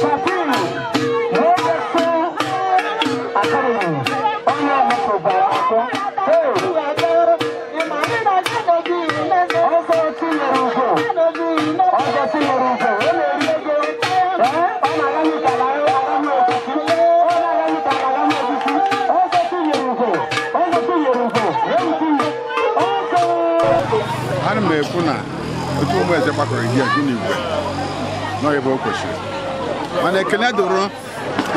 13 Legacy Academy. Onye mepụtara akụ. Hey! Ọzọ tinyere ugo. Ọzọ tinyere ugo. Ọ na-eri ego. Ee, ọ na-agaghị ka ala agaghị egusi. Ọ na-agaghị ka ala agaghị egusi. Ọzọ tinyere ugo. Ọzọ tinyere ugo. Ewu ọzọ. Ana m ekwu na otu ụmụ eze gbakọrọ gị gị n'igwe nọ ebe o kwesịrị, mana ekele dụrụ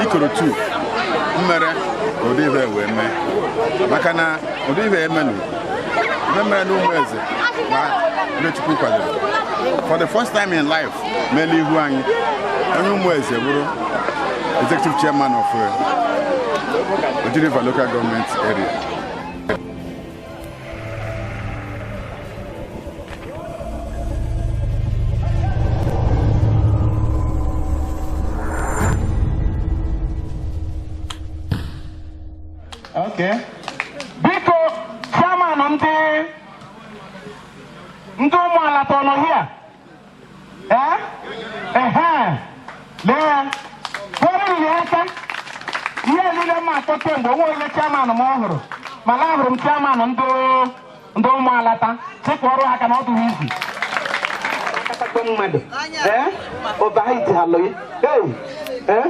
Ikoro 2 mmere ka ụdị ihe wee mee, maka na ụdị ihe emenụ ihe mere na ụmụ eze na ndị Chukwu kwadoro for the first time in life meela ihu anyị onye ụmụ eze bụrụ executive chairman of Oji River Local Government Area. Okay. Biko, chairman ndị ụmụala tọ nọ here. Eh? Ehe. Lee ya. Kpọrọ ya aka. Ihe niile m atọ kemgbe onwe onye chairman m ọhụrụ. Mana ahụrụ m chairman ndị ụmụalata. Sị kpọrọ ha aka na ọ dụghị izu. Akatakpo mmadụ. Eh? Ọba iti alụ. Hey. Eh?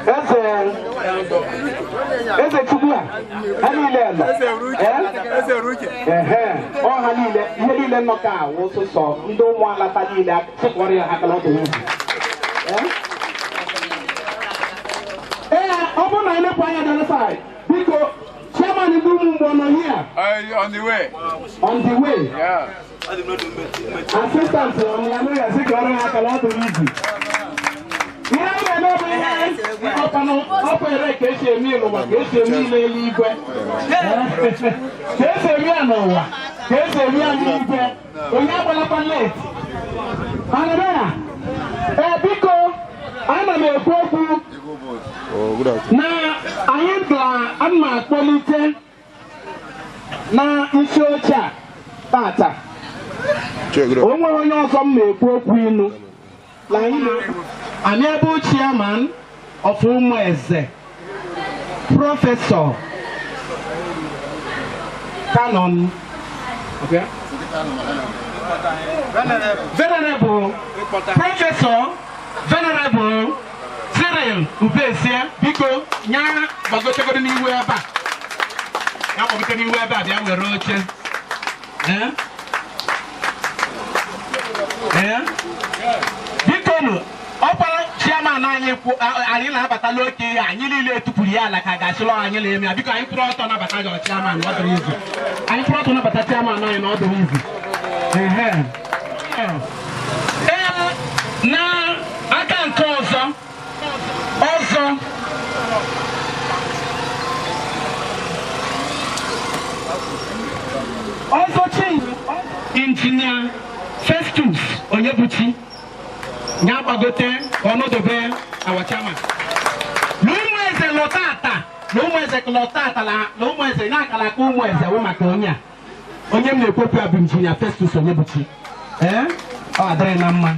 Eze eze Chukwu a ha niile nọ. Eh? Ehe, ọ ha niile, ihe niile nọ ka awụ sọsọ ndị ụmụalata niile sịkpọrọ ya aka n'ọdụ ugwu. Ee, ọ bụrụ na elepụ anya the other side, biko, chairman ndị ụmụ mgbe nọ here? On the way. On the way. Yeah. Assistant on ya n'ụlọ sị ka ọrụ ya aka n'ọdụ ugwu. Ihe anyị na-eme bụ ihe ọkpanụ ọkpere ka esi eme n'ụwa, ka esi eme n'eluigwe, ka esi eme ya n'ụwa, ka esi eme ya n'igwe. Onye agbalakwa late. Hallelujah. Ee, biko, ana m ekwu okwu Oh, good afternoon. na anyị ga ana akpọlite na isi oche a tata. Che, good O nwere onye ọzọ m na-ekwu okwu inu na anyị anyị ebe chairman of Ụmụeze, Professor Canon, okay? Venerable Professor Venerable Cyril Ubesie, biko, nya gbagotegoro n'ihu ebe a, ya gbagote n'ihu ebe a, bịa were oche. Eh? Eh? Biko nụ, ọkwara chairman anyị kwụ anyị na-abata n'oke ihe anyị niile etupụrụ ya ala ka ga-asịlọ anyị na-eme ya. Biko, anyị kwụrụ ọtọ nabata gị, chairman, ọ dịrị izu. Anyị kwụrụ ọtọ nabata chairman anyị na ọ dịrị izu. Ehe. Ee, na aka nke ọzọ ọzọ ọzọ chi Injinia Festus Onyebuchi ya gbagote ka ọ nọdobe our chairman. Na ụmụ eze lọta ata, na ụmụ eze lọta ata, na ụmụ eze na-akara aka ụmụ eze wụ maka onye a. Onye m na-ekwepụ ya bụ Injinia Festus Onyebuchi. Ee, ọ adịrị na mma.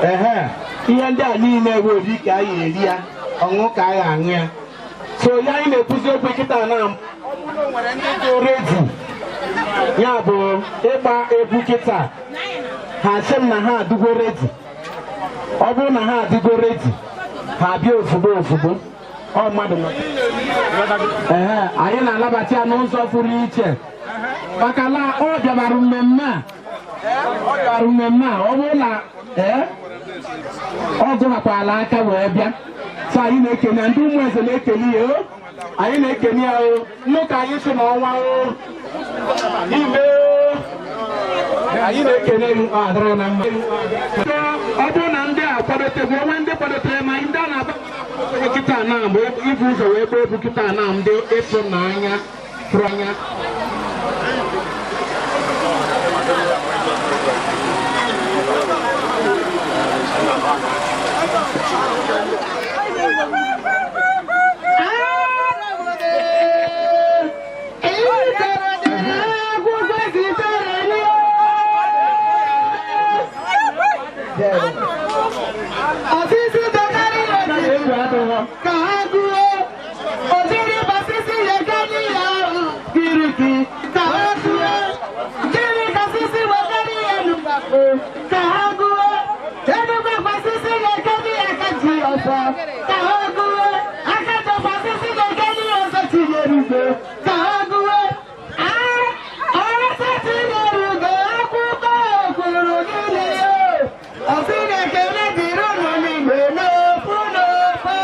Ehe, ihe ndị a niile ewe ori ka anyị eri ya, ọṅụ ka anyị aṅụ ya. So ya anyị na-ekwuzi okwu kịta na ọ bụrụ na o nwere ndị dị ready, ya bụ ịgba egwu kịta, ha sị m na ha adịgo ready. Ọ bụrụ na ha adịgo ready, ha abịa ozugbo ozugbo. Ọ mmadụ nọ. Ehe, anyị na-anabata ya n'ụzọ pụrụ iche maka na ọ bịabara mmemme a, ọ bịara mmemme a. Ọ bụrụ na ee ọ gụrakwala aka wee bịa. So anyị na-ekene ndị ụmụ eze, na-ekene ya o, anyị na-ekene ya o. Nnu ka anyị si n'ọnwa o ime o, anyị na-ekene gị. Ọ adịrị na mma. Ọ bụrụ na ndị a kwadotegwu onwe ndị kwadotere ma ndị a na-agba kịta na mgbe ibu ụzọ wee gbaa egwu kịta na ndị ịfụnanya fụrụ anya. Adịghọ ka ha gụọ ojiri basisi ya gani ya kiriki ka ha gụọ jiri basisi wegari ya nụgbapụ ka ha gụọ enugbe basisi ya gani ya kaji ọzọ ka ha gụọ akajọ basisi ya gani ya ọzọ tinyere ugbo ka ha gụọ ọsọ tinyere ugo akwụkwọ kwuru gịnị? Ọsị na ekele dịrị unu n'igwe n'ofu n'ofu.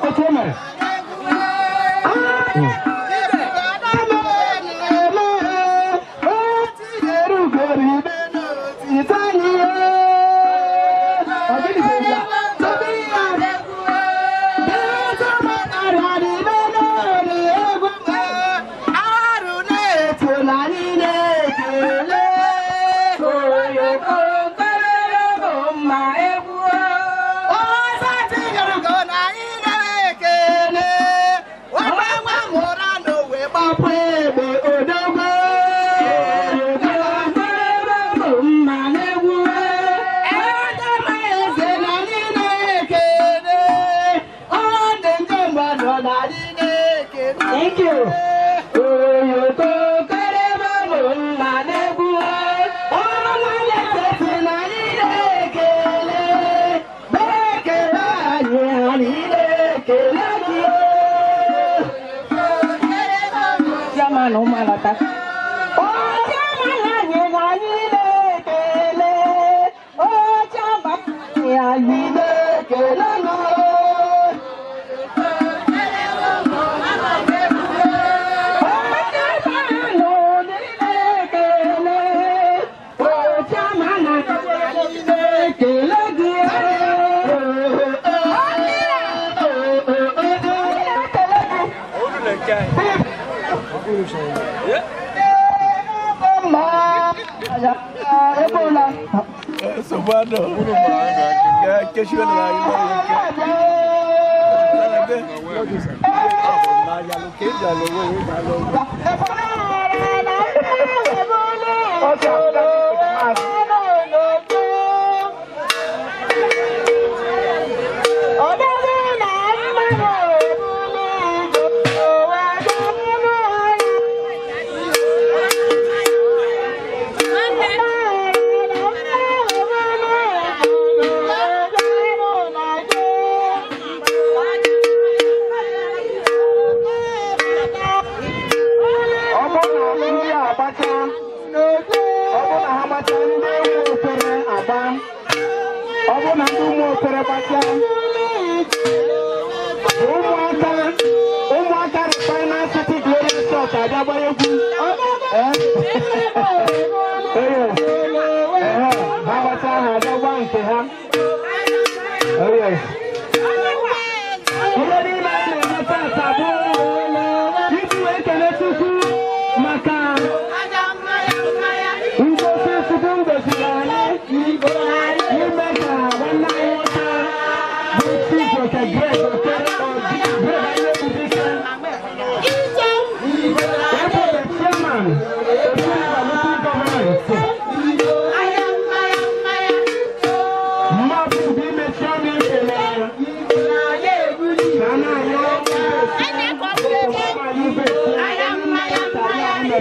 Otu o mere. Thank you.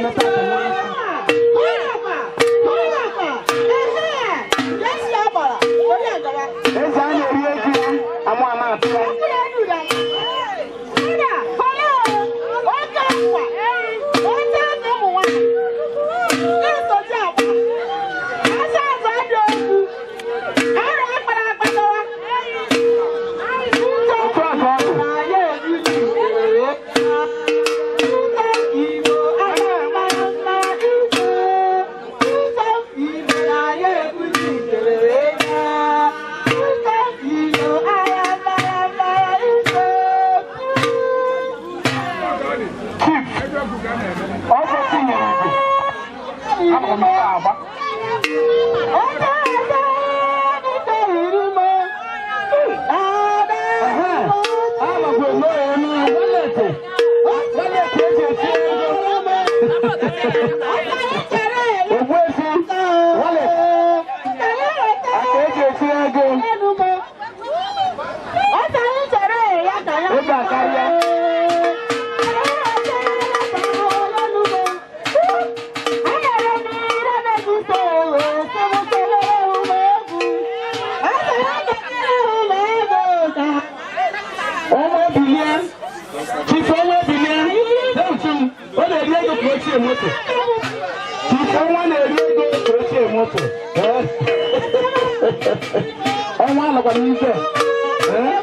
na-eme tata n'isi. Eze a na-eri ego ya, amụ ama atụ ya. Otu a ka ọ bụ. Chief, ọzọ tinyere igwe. Abụ m ife agba. Ehe, anọkwa eme ya eme wallet. Wallet eji esi ego. Ogbuefi, wallet. Aka eji esi ego. Ego akarịa. Ọnwa ebilie. Chief ọnwa ebilie. Deutu m, ọ na-eri ego ka ochie moto. Chief ọnwa na-eri ego ka ochie moto. Ee. Ọnwa anọkwa n'ife. Ee.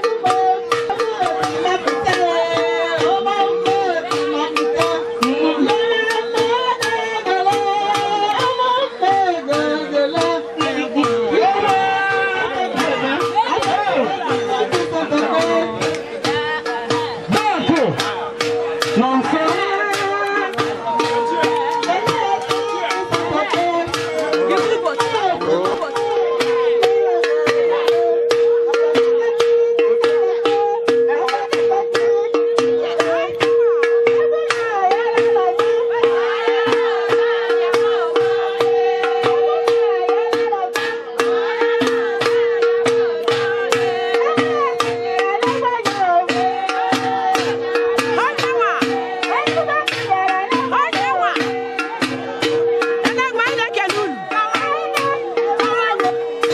Dọọtụ nọ nso.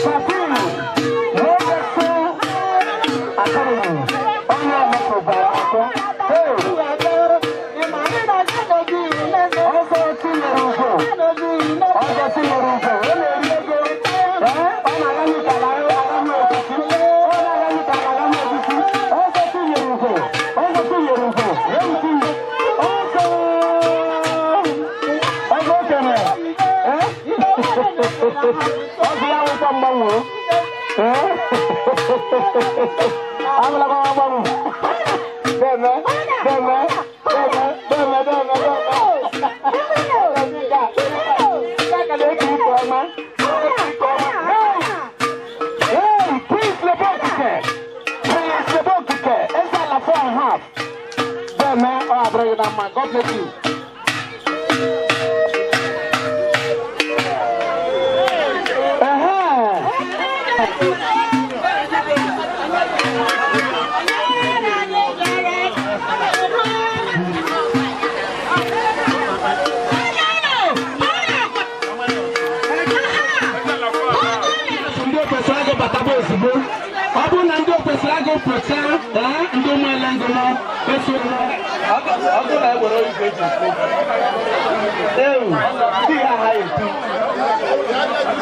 Safiru, Moses Academy, onye ọmụpụtara akọ. Hey! Ọzọ tinyere ugo, ọzọ tinyere ugo, ọ na-eri ego. Ee, ọ na-aga n'ịkala arahụ osisi, ọ na-aga n'ịkala arahụ osisi. Ọzọ tinyere ugo, ọzọ tinyere ugo, ewu tinye. Ọzọ! Ọzọ okene. Ee? Ọzọ ya nwụkwa mgbanwe. Ee? Abụlakwa mgbanwe. Deme, deme, deme, deme, deme, deme. Hey, Prince Lebokike! Prince Lebokike! Eze ala 4.5. Deme, ọ abụrụghị na mma. God bless you. Ehe. Ndị okwesịrị agụ bataba ozugbo. Ọ bụrụ na ndị okwesịrị agụ pụta, ee, ndị ụmụele ngụmọ eso. Ọkụ na-ewere igwe eji ekwu. Ewu, ndị ya ha etu.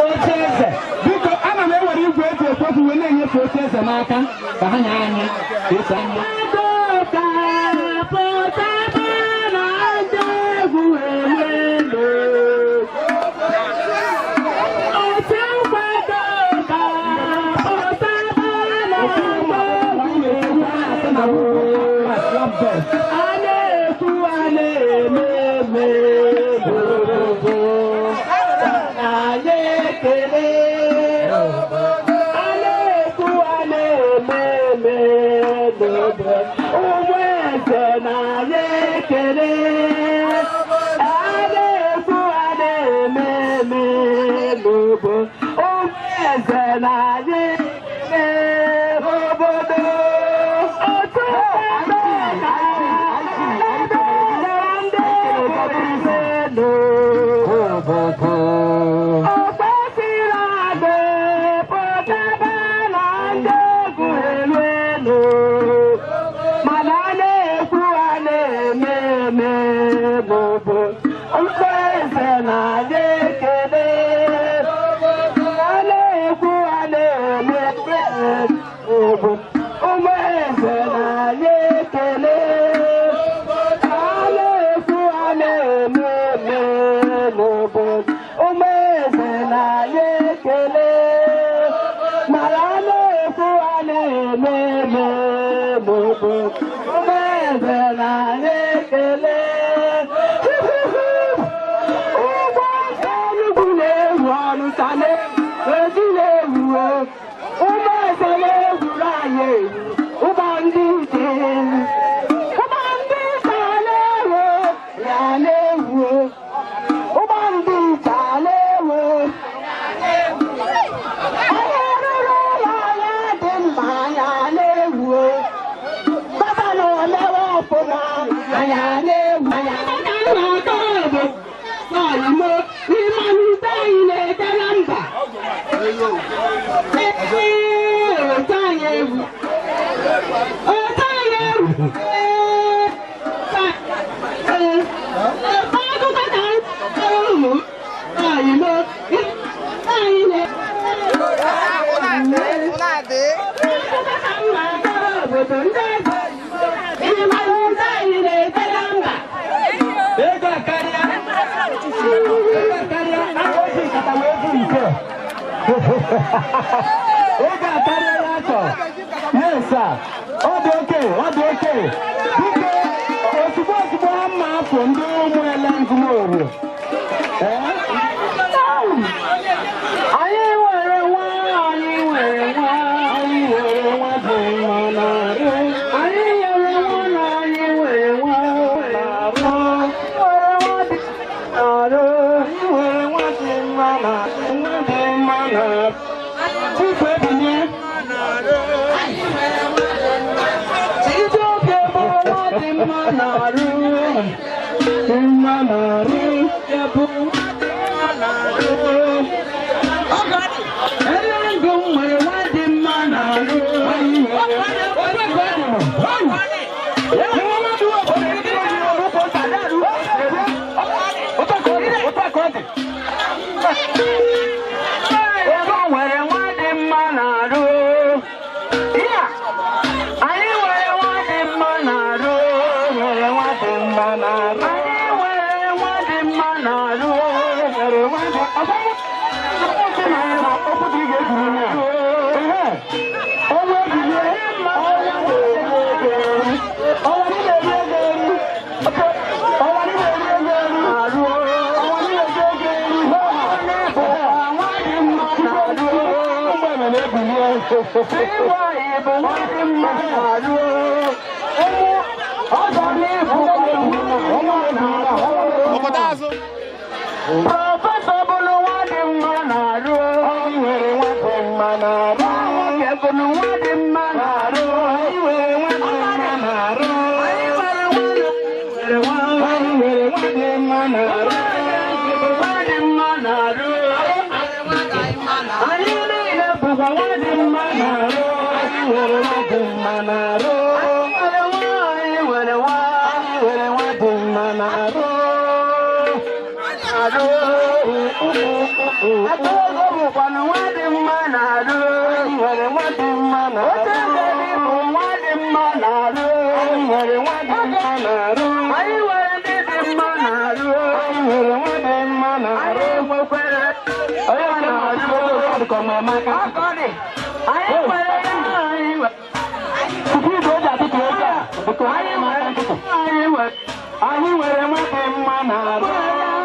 Oche eze, biko ana m ewere igwe eji ekwu okwu wee na-enyefe oche eze n'aka ka ha nye anyị ka esi anya. Adọka pụtaba na ndị egwu ewelo. Otu nkwado ka pụtaba na ndị egwu ewelo. A na-ekwu a na-eme eme obodo. Anyị ekele. A na-ekwu a na-eme eme n'obodo. Ụmụ eze na anyị ekele. A na-ekwu a na-eme eme n'obodo. Ụmụ eze na anyị ekele obodo. Otu ebe na ndị N'obodo. Okpesiri agba pụtaba na ndị egwu elu elu, mana a na-ekwu a na-eme eme n'obodo. Eze na-adị ekele, a na-ekwu a na-eme eme n'obodo. Ụmụ eze na-adị ekele, a na-ekwu a na-eme eme n'obodo. Ụmụ eze na-adị ekele, mana a na-ekwu a na-eme eme n'obodo. Ụmụ eze na-adị ekele. Ụgbọ Enugu na-ewu ọnụta na-eji na-ewu ụmụ eze na-ewuru anyị ewu. Ụgbọ ndị ije, ụgbọ ndị ije na-ewu ya na-ewu. Ụgbọ ndị ije na-ewu. Onye rụrụ ụlọ ya dị mma ya na-ewu. Gọvanọ mewe ọfụma anya na-ewu. Ịmalite anyị na-ete na mba. Ee, otu anyị egwu. Otu anyị egwu. Ee, akụkọ ka ụmụ anyị mo anyị na akụkọ ka m na-akọrọ obodo ndị eze. Ịmalite anyị na-ete na mba. Ego akarịa. Ego akarịa. Aka oji nkata wee bụ nke. Ego akarịa ya achọ. Yes, sir. Ọ dị oke, ọ dị oke. Biko, ozugbo ozugbo ha mma afọ ndị ụmụ ele ngụmoru. Ee? Anyị nwere nwa, anyị nwere nwa, anyị nwere nwa dị mma n'arụ. Anyị nwere nwa na anyị nwere nwa n'arụ. Nwere nwa dị n'arụ. Anyị nwere nwa dị mma na nwa dị mma na Chifu ebinye. Chijioke bụ nwa dị mma n'arụ. Mma n'arụ. Ya bụ nwa dị mma n'arụ. Ele ndụ nwere nwa dị mma n'arụ. Anyị nwere onye ka ọ dị mụ. Ego nwere nwa dị mma n'arụ. Ya, anyị nwere nwa dị mma n'arụ. Nwere nwa dị mma n'arụ. Anyị nwere nwa dị mma n'arụ. Nwere nwa dị okwu dị ga-ebiri ya. Ehe. Ọnwa ebilie, ọnwa na-eri ego eri. Ọnwa niile eri ego eri. Ọnwa niile eri ego eri. Arụ. Ọnwa niile eri ego eri. Nwa dị mma n'arụ. Ụmụ eme na-ebilie. Ịwa ịbụ nwa dị mma n'arụ. Ụmụ ọgọ n'ịbụ nwa n'arụ. Obodo azụ. Prọfesọ bụrụ nwa dị mma n'arụ. Anyị nwere nwa dị mma n'arụ. Nwoke bụrụ nwa dị mma n'arụ. Anyị nwere nwa dị mma n'arụ. Anyị nwere nwa na Anyị nwere nwa dị mma n'arụ. nwa dị mma n'arụ. Anyị niile bụkwa nwa dị mma n'arụ. Anyị nwere nwa dị mma n'arụ. Nwere nwa, anyị nwere nwa. Anyị nwere nwa dị mma n'arụ. Arụ. Atụrụ bụkwanụ nwa dị mma n'arụ. Anyị nwere nwa dị mma n'arụ. Oche eze dị bụ nwa dị mma n'arụ. Anyị nwere nwa dị mma n'arụ. Anyị nwere ndị dị mma n'arụ. Anyị nwere nwa dị mma n'arụ. Anyị nwekwara Onye na-arụ Akọni. Anyị nwere anyị nwere Tupu igwe eji atụtụ ego a, biko anyị nwere anyị nwere Anyị nwere nwa dị mma n'arụ.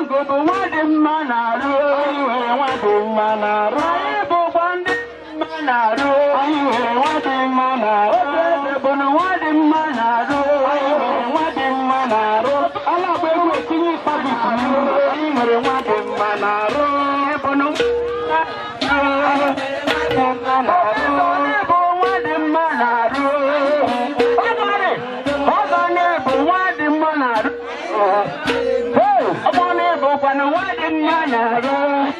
Ngụ bụ nwa dị mma n'arụ. Anyị nwere nwa dị mma n'arụ. Anyị bụkwa ndị mma n'arụ. Anyị nwere nwa dị mma n'arụ. Otu eze bụ na nwa dị mma n'arụ. Anyị nwere nwa dị mma n'arụ. Ala agba egwu etinye ịkpabụ n'ihu. Anyị nwere nwa dị mma n'arụ. Bụ na nwa bụ nwa dị mma n'arụ. Ọgọnị bụ nwa dị mma n'arụ. Ọgọnị bụkwa na nwa dị mma. na-arụ,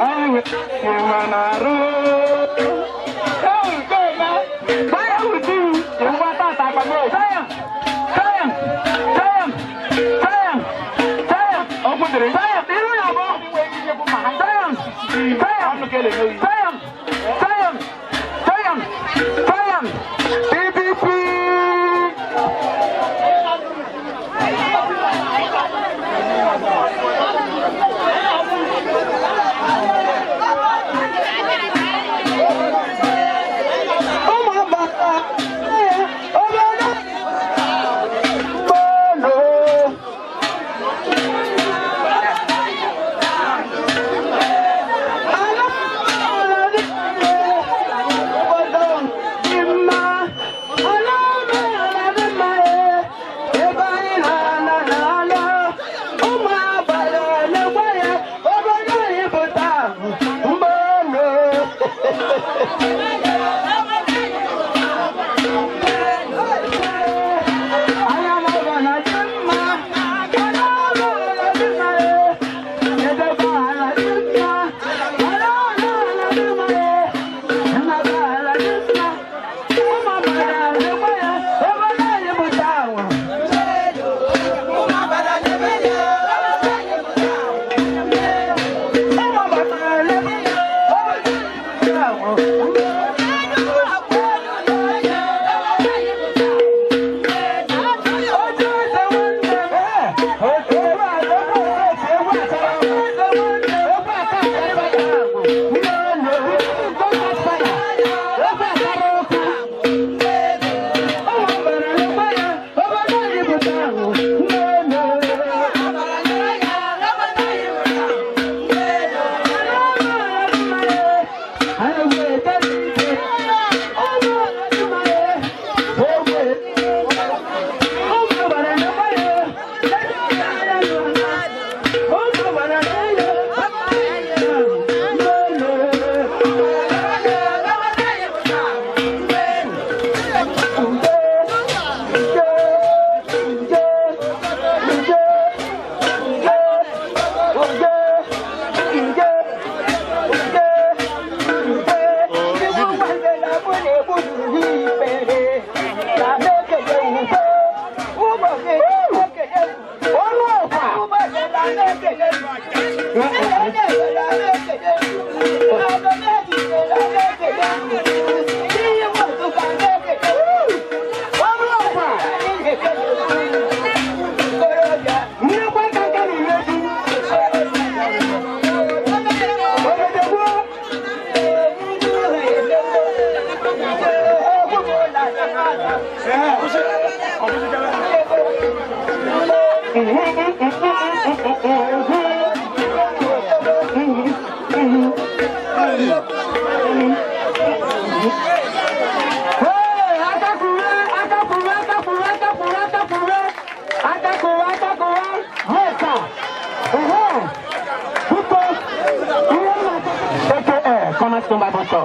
anyị nwe na-arụ. PDP! Ụmụ agbata obodo mgbolo. Ala obodo dị mma, ala omenala dị mma, ebe anyị na-ala n'ala ụmụ abalị na-egwe ya obodo anyị bụ taa mgbolo.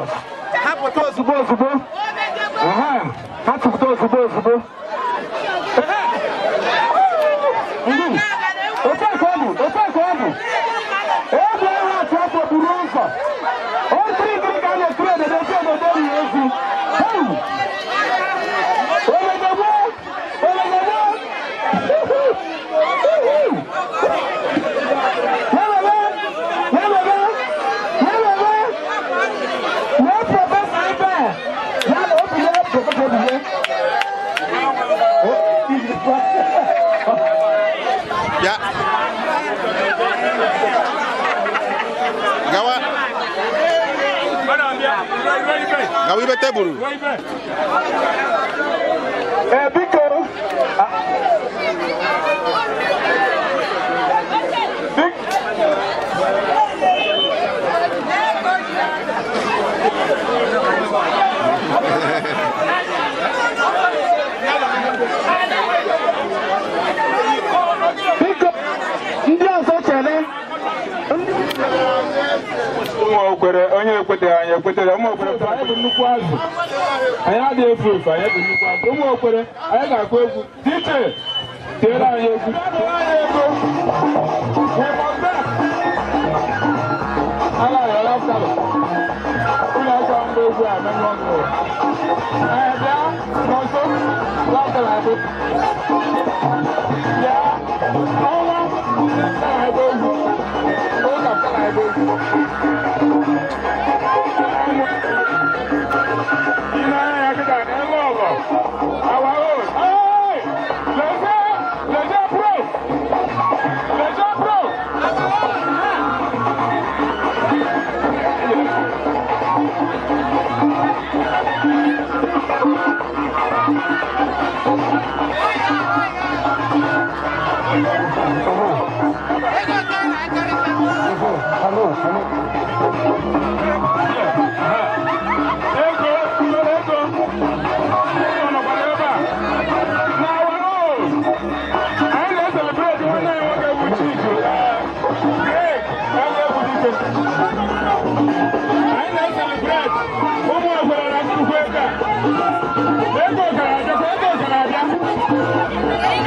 Ozugbo ozugbo, ha tụpụta ozugbo ozugbo. Otu a ka ọ bụ, otu a ka ọ bụ. Egwu ahụ atụ afọ buru ụzọ. O kirikiri ka a na-ekiri obodo esi obodo ri ezi. Heu! Obodo gboo! Obodo gboo! Uhu! Uhu! Ya bebe! Ya bebe! Ya bebe! Lee prọfesọ ebe a. Ya na obi ya prọfesọ obi ya. Bịa. Gawa. Gawa ibe tebụl. Ee, biko. Biko, ndị ọzọ chere. Ụmụ okwere onye ekwetere anyị ekwetere ụmụ okwere anyị bụ nnukwu azụ, anyị adịghị efu efu, anyị bụ nnukwu azụ. Ụmụ okwere, anyị ga-akụ egwu DJ tiere anyị egwu. We must dance. egwu a menyụọ ọkụ. Ee, bịa n'ọsọ lọtara ebe. Bịa ọnwa tara ebe egwu. Ụka tara ebe egwu. Ị na-anya kịta n'ebe ọgọ. Our own. Hey! Leze! Leze pro! Leze pro! Ego, ego, ego nọkwara ebe a. Na our own. Anyị na-eselebreti nwanne anyị nwoke bụ Chief Greg Anyaegbudike. Anyị na-eselebreti ụmụ Okwere na nnukwu ego a. Ego gara abịa, ego gara abịa.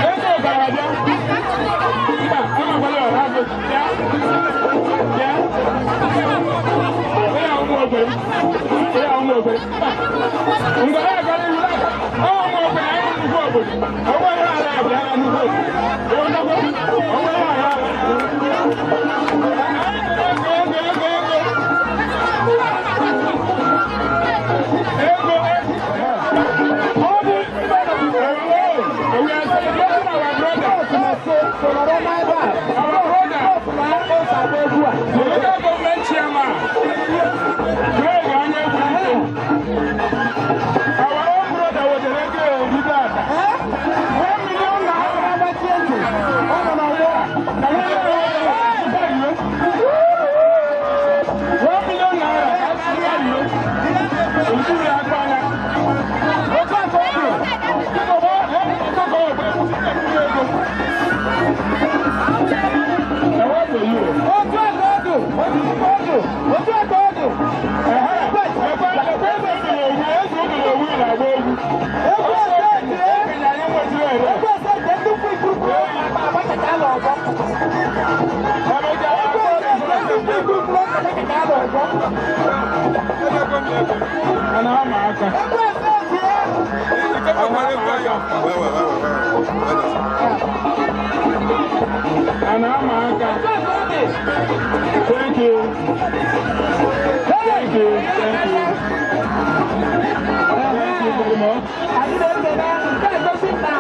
Ego gara abịa. Mba, ọ nọkwara ọra azụ. Bịa. Bịa. Onye ụmụ Okwere. Onye ụmụ Okwere. Mba. Ngwara agara ihu n'aka. Ọ ụmụ Okwere anyị nnukwu obodo. Ọ nwere ala abịa na nnukwu obodo. Ọ nwere ala abịa. Ego, ego, ego. Ego, ego. Ọ bụ We are celebrating our brother. Our brother. The local government chairman. Greg Anyaegbudike. Our own brother was elected a leader. ₦1 million. ₦1 million. Òtún yà gbà ya. Otu aka ọ dị. Biko, biko, ego. Na what do you? Otu aka ọ dị, otu aka ọ dị, otu aka ọ dị. Ehe, ekwe ekwe eze obere owu, eze obere owu na-agba egwu. Egwu ese ete, Okenye anyị nwetiri ere. egwu ese ete, nnukwu ikuku agbachachala ọzọ. Emecha, Egwu ese ete, nnukwu ikuku agbachachala ọzọ. A na-ama aka. Egwu ese ete. Wait, wait, wait, wait, wait. A na-ama aka. Otu aka ọ dị. Thank you. Thank you. Thank you. Thank you very much. Anyị na-ekele nke a gosi na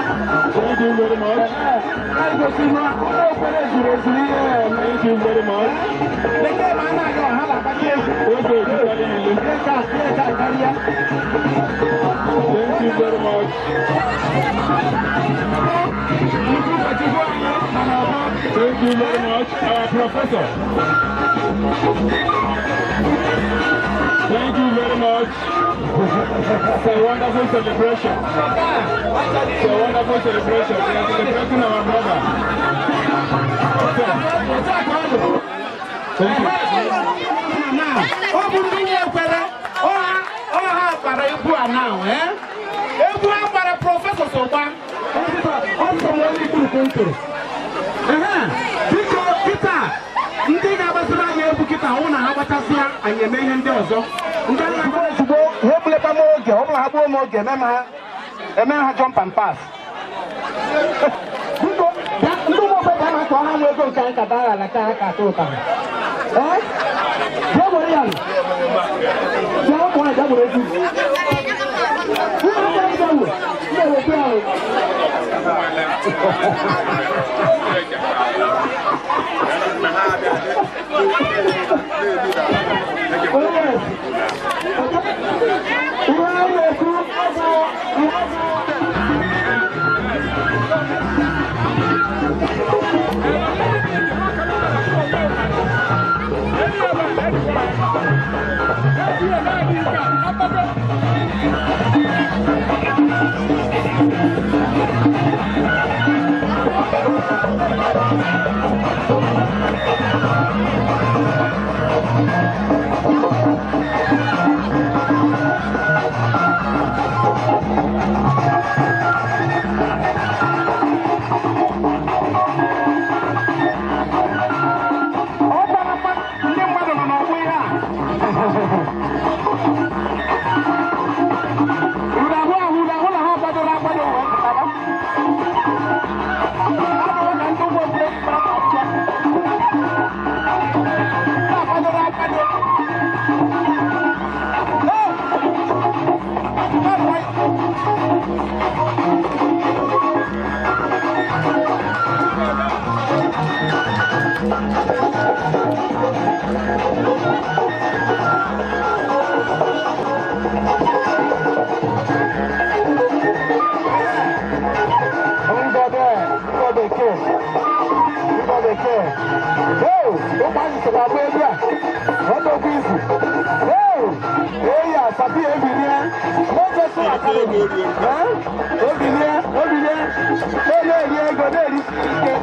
Thank you very much. a gosi na ụlọ Okwere zuru ezu ihe eme. Thank you very much. Bekee ma a na-aga ọha na-akpata egwu. Oge ejikwa niile. Ihe ka karịa. Thank you very much. Thank you very much, our professor. Thank you very much. It's a wonderful celebration. It's a wonderful celebration. We are celebrating our brother. Thank you. Ọ bụ ndị na-ekwere ọha gbara egwu a na egwu a gbara professor so gba ọ sọ m onye ikpurukwu ntụrụ. Biko, kịta ndị ga-agbasiri anyị egwu kịta hụ na ha gbachasịa, anyị eme ihe ndị ọzọ. Ndị na-agba ozugbo ha egbulekwa m oge. Ọ bụla ha gbuo m oge, eme ha eme ha jump and pass. Biko bịa, ndị ụmụ okwe bịa na ka ọ ha nwe ego nke anyị ka dara ala ka ha ka atụ ụtara. Ee, bịa were ya nụ. Bịa, ụmụ nwaanyị, bịa were ego. Ụmụ nwaanyị, bịa were. Ndị ewekwe ya nụ. Oh, yes. Ihe anyị na-ekwu ọ bụ ihe ọ bụ. Ngọbe, ngọ bekee, ngọ bekee. Ee, ụmụazị sokwa agba egwu a. Ọ dọkwa izu. Ee, eyi asapi ebilie. N'oge sụ akademi. Ee, obilie, obilie. Na-eri ego, na-eri ike.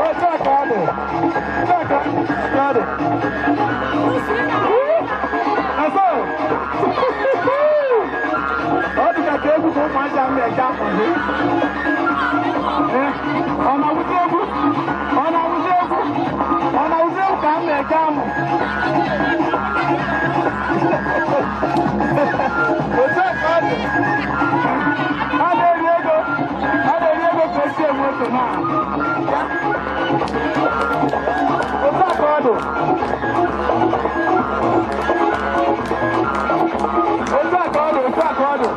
Otu a ka ọ dị. Otu a ka ọ dị. Afọ. Ọ dị ka egwu ka ụmụazị ahụ na-eje akwado. Ọ na-awụzi egwu? Ọ na-awụzi egwu? Ọ na-awụzi egwu ka m na-eje amụ? Otu a ka ọ dị. A na-eri ego. A na-eri ego ka esi enwe otu na. Otu a ka ọ dị. Otu a ka ọ dị. Otu a ka ọ dị.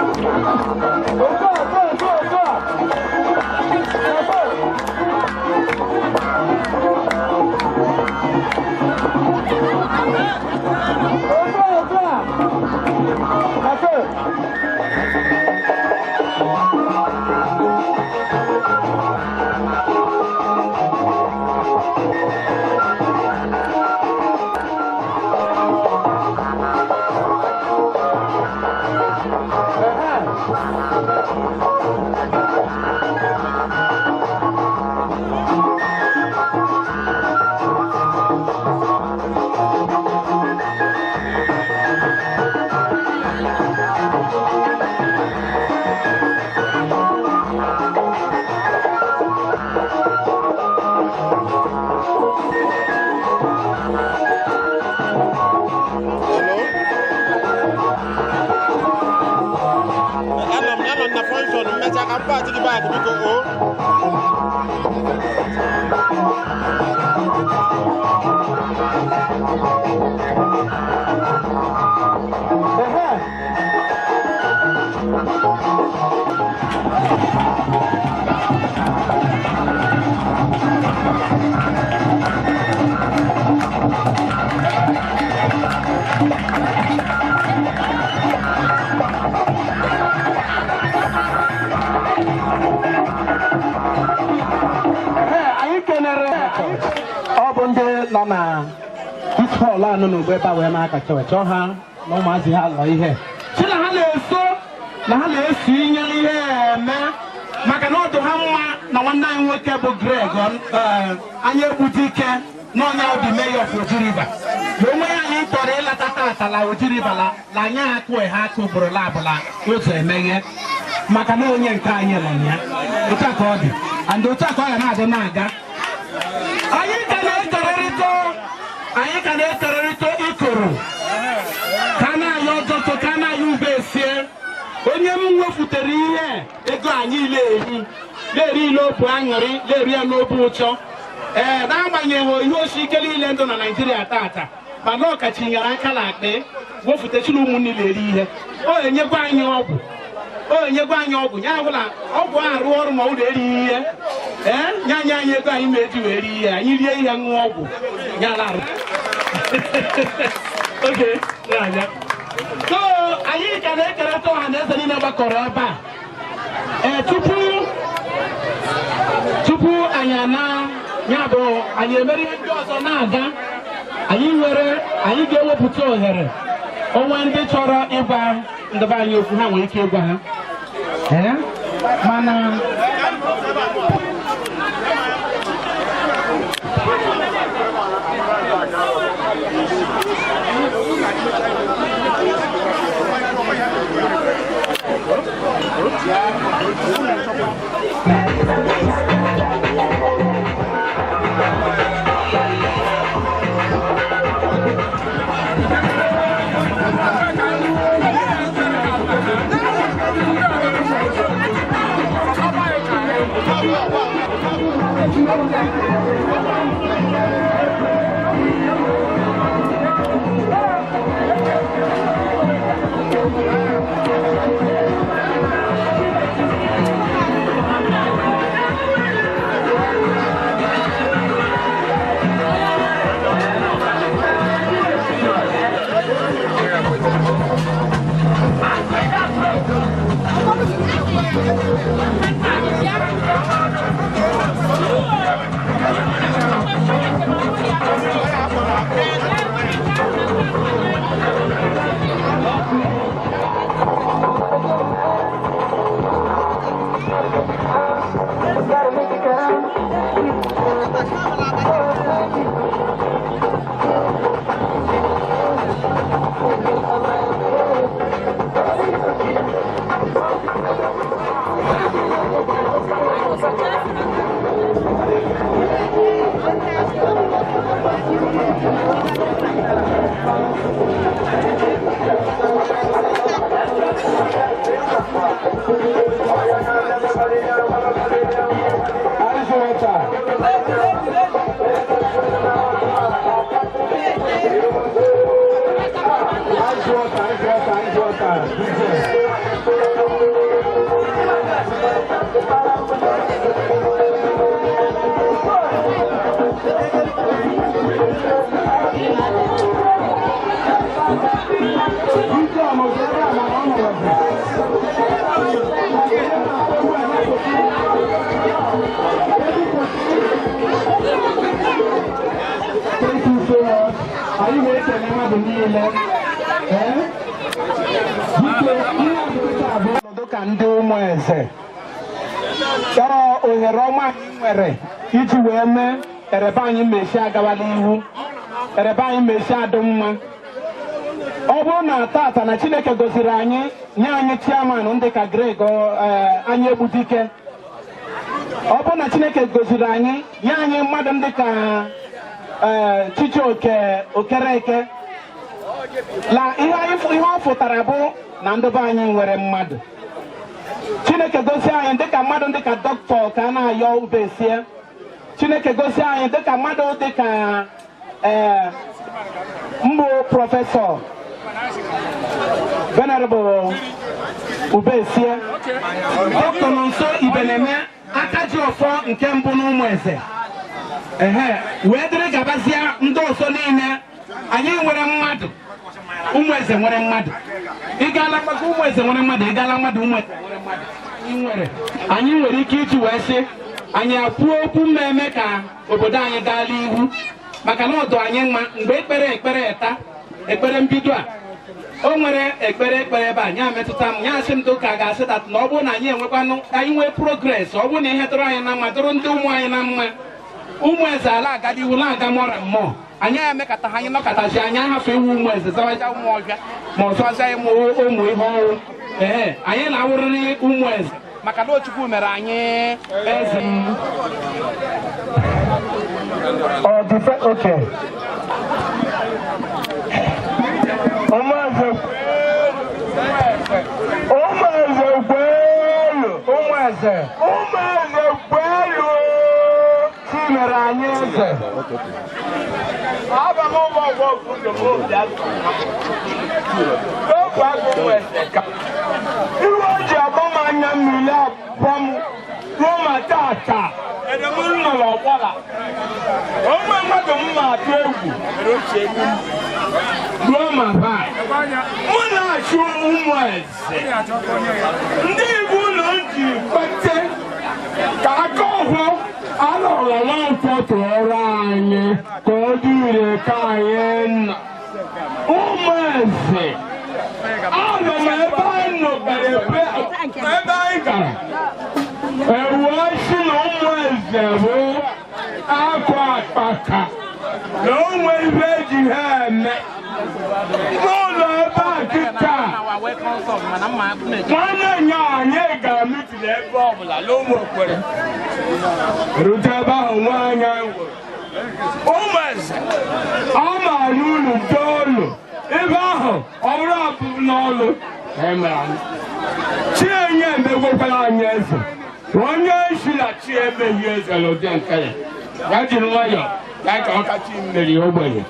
Otu a, otu a, otu a, otu a. Otu a, otu a. Otu a. Anọ m anọ m na fọnshọn mmecha ka m pati gị baakị biko o. Ehe. Ehe, anyị kenere ọ bụ ndị nọ na this hall anọ n'ugbo ebe a wee na-akacha wee chọọ ha na ụmụazị ha lọ ihe si na ha na-eso na ha na-eso inye ihe eme maka na ọ dị ha mma na nwanne anyị nwoke bụ Greg anya egbuji ike n'ọnya obi mayor of Oji River na onwe ya anyị chọrọ ịlata tata la Oji River la la anyị akụ ha akụ ugboro labụla ụzọ emeghe maka na onye nke anyị nọ na ya. Otu a ka ọ dị and otu a ka ọ ga na-adị na-aga. Anyị ka na-ekerịrịta, anyị ka na-ekerịrịta ikoro ka a na-ayọ ọjọtọ ka a na-ayọ ube esie onye m wefutere ihe ego anyị na-eri na-eri ile obu aṅụrị na-eri ya n'obu ụchọ. Ee, n'agbanyeghị ihe osi ike niile ndụ na Naịjirịa tata, mana ọkachi nyere aka na akpa wefutechila ụmụnne na-eri ihe. O enyekwa anyị ọgwụ, o enyekwa anyị ọgwụ ya bụla ọgwụ ahụ arụ ọrụ ma ọ na-erighị ihe. Ee, nye anyị anyị ego anyị ma eji wee rie ihe. Anyị rie ihe, ṅụọ ọgwụ ya ala arụ. Oge na-abịa. So anyị ka na-ekerịta ọha na eze niile gbakọrọ ebe a. Ee, tupu anyị ana ya bụ anyị emere ihe ndị ọzọ na-aga, anyị nwere anyị ga-ewepụta ohere onwe ndị chọrọ ịgwa ndị be anyị okwu ha nwere ike ịgwa ha. Ee, mana Ice water. Ice water, ice water, ice water. DJ ọmọdé àmà ọmọ Thank you so much. Anyị na-ekele mmadụ niile. Ee? Biko, ihe ọdịdịka abụọ ọnọdụ ka ndị ụmụ eze chọrọ ohere ọma anyị nwere iji wee mee erebe anyị mesi agawa n'ihu, erebe anyị mesi adị mma. Ọ bụrụ na tata na Chineke goziri anyị, nye anyị chairman ndị ka Greg anyị egbudike. Ọ bụrụ na Chineke goziri anyị, nye anyị mmadụ ndị ka Chijioke Okereke, la ihe anyị ihe ọ fụtara bụ na ndị be anyị nwere mmadụ. Chineke gosi anyị dịka mmadụ dịka dọkịta ka a na-ayọ ubesie. Chineke gosi anyị dịka mmadụ dịka mbụ Professor Venerable Ubesie, Dọkịta nọ nso Ibeneme, aka ji ọfọ nke mbụ n'ụmụ eze, ehe, wee dịrị gabazie ndị ọzọ niile. Anyị nwere mmadụ, ụmụ eze nwere mmadụ. Ị gaala maka ụmụ eze nwere mmadụ, ị gaala mmadụ, ụmụ eze nwere mmadụ. Anyị nwere ike iji wee sị anyị akwuo okwu mmemme ka obodo anyị gaa n'ihu, maka na ọdụ anyị mma mgbe ekpere ekpere eta ekpere mbido a. O nwere ekpere ekpere ebe a nya metụta m, ya asị m dụka ga-asị that na ọ bụrụ na anyị enwekwanụ, anyị nwee progress, ọ bụrụ na ihe dụrụ anyị na mma, dụrụ ndị ụmụ anyị na mma, ụmụ eze ala aga n'ihu na-aga mọra mmụọ. Anyị emekata ha, anyị nọkọtazi, anyị ahafụ iwu ụmụ eze, zawaja ụmụ ọbịa ma ọzọ aza ụmụ ụmụ ihe ọrụ. Ee, anyị na-awụrịrị ụmụ eze maka na Chukwu mere anyị eze. Ọ dị okay. Ụmụeze, ụmụeze kwelu! Ụmụ eze! Ụmụeze kwelu! Chi mere anyị eze. Aba m ụmụ ọgbọ ụlọ m obi azụ. N'oge agụ ụmụ eze ka iwe o ji agba m anya mmiri abụọ m ruo ma tata ede m nọ n'ọgbọla onwe mmadụ m ma atụ egwu ruo ma baa mụ na-achụ ụmụ eze ndị Igbo ụlọ ji kwete ka aka ọhụụ alọrọ Nwankwo tụọrọ anyị ka ọ dị ire ka anyị nọ. Ụmụ eze, anọ m ebe anyị nọbere, ebe anyị gara ewuo si na ụmụ eze bụ akụ akpaka na o nwere ife eji ha eme n'ụlọ ebe a kịta. Nwanne nya anyị gara meeting ebe ọbụla n'ụmụ okwere rute ebe ahụ, nwaanyị anyị nwere ụmụ eze ọ maara unu toolu ebe ahụ, ọ bụrụ abụbụ n'ọlụ emere anyị. Chienye emegwekwara anyị eze. Onye isi na chi emeghị eze n'ụdị nke ya, ya jiri nwayọọ ya ka ọ kacha mmeri ogbenye.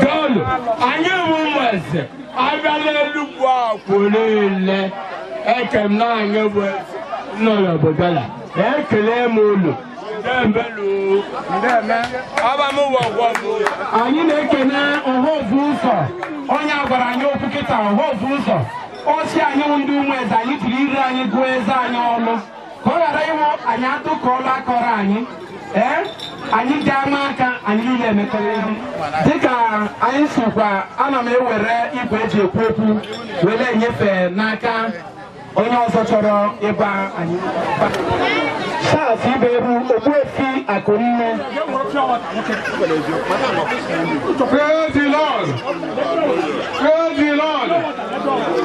Dọọlụ, anyị bụ ụmụ eze, abịala Enugwu akwụ niile, eke m na anyị bụ eze nọ n'obodo ya. Ekele m unu. Ndembelu. Anyị na-ekene ọhaovu ụzọ, onye a gwara anyị okwu kịta, ọhaovu ụzọ. Ọchị anyị wụ ndị ụmụ eze, anyị jiri ire anyị gụọ eze anyị ọnụ ka ọ ghara ịwụ anyị atụkọọla akọrọ anyị. Ee, anyị ji ama aka anyị niile emekọrọ ihe dịka anyị sikwa. Ana m ewere igwe eji ekwu okwu were enyefe n'aka onye ọzọ chọrọ ịgwa anyị. Charles Iberu, Ogbuefi Akụnne. Praise the Lord. Praise the Lord.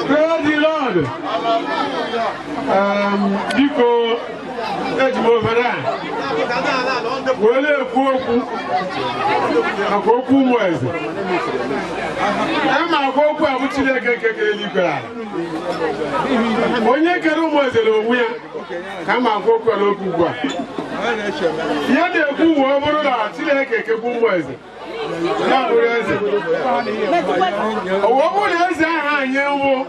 Praise the Lord. Biko, eji m ohere a wee na-ekwu okwu maka okwu ụmụ eze. Ama agwa okwu a bụ Chineke nke kere eluigwe na ala. Onye kere ụmụ eze n'onwe ya ka ama agwa okwu a n'okwu ugbu a. Ihe na-ekwu bụ, ọ bụrụ na Chineke ekekwu ụmụ eze, ya bụrụ eze. Ọ bụrụ na eze ahụ anyị nwụ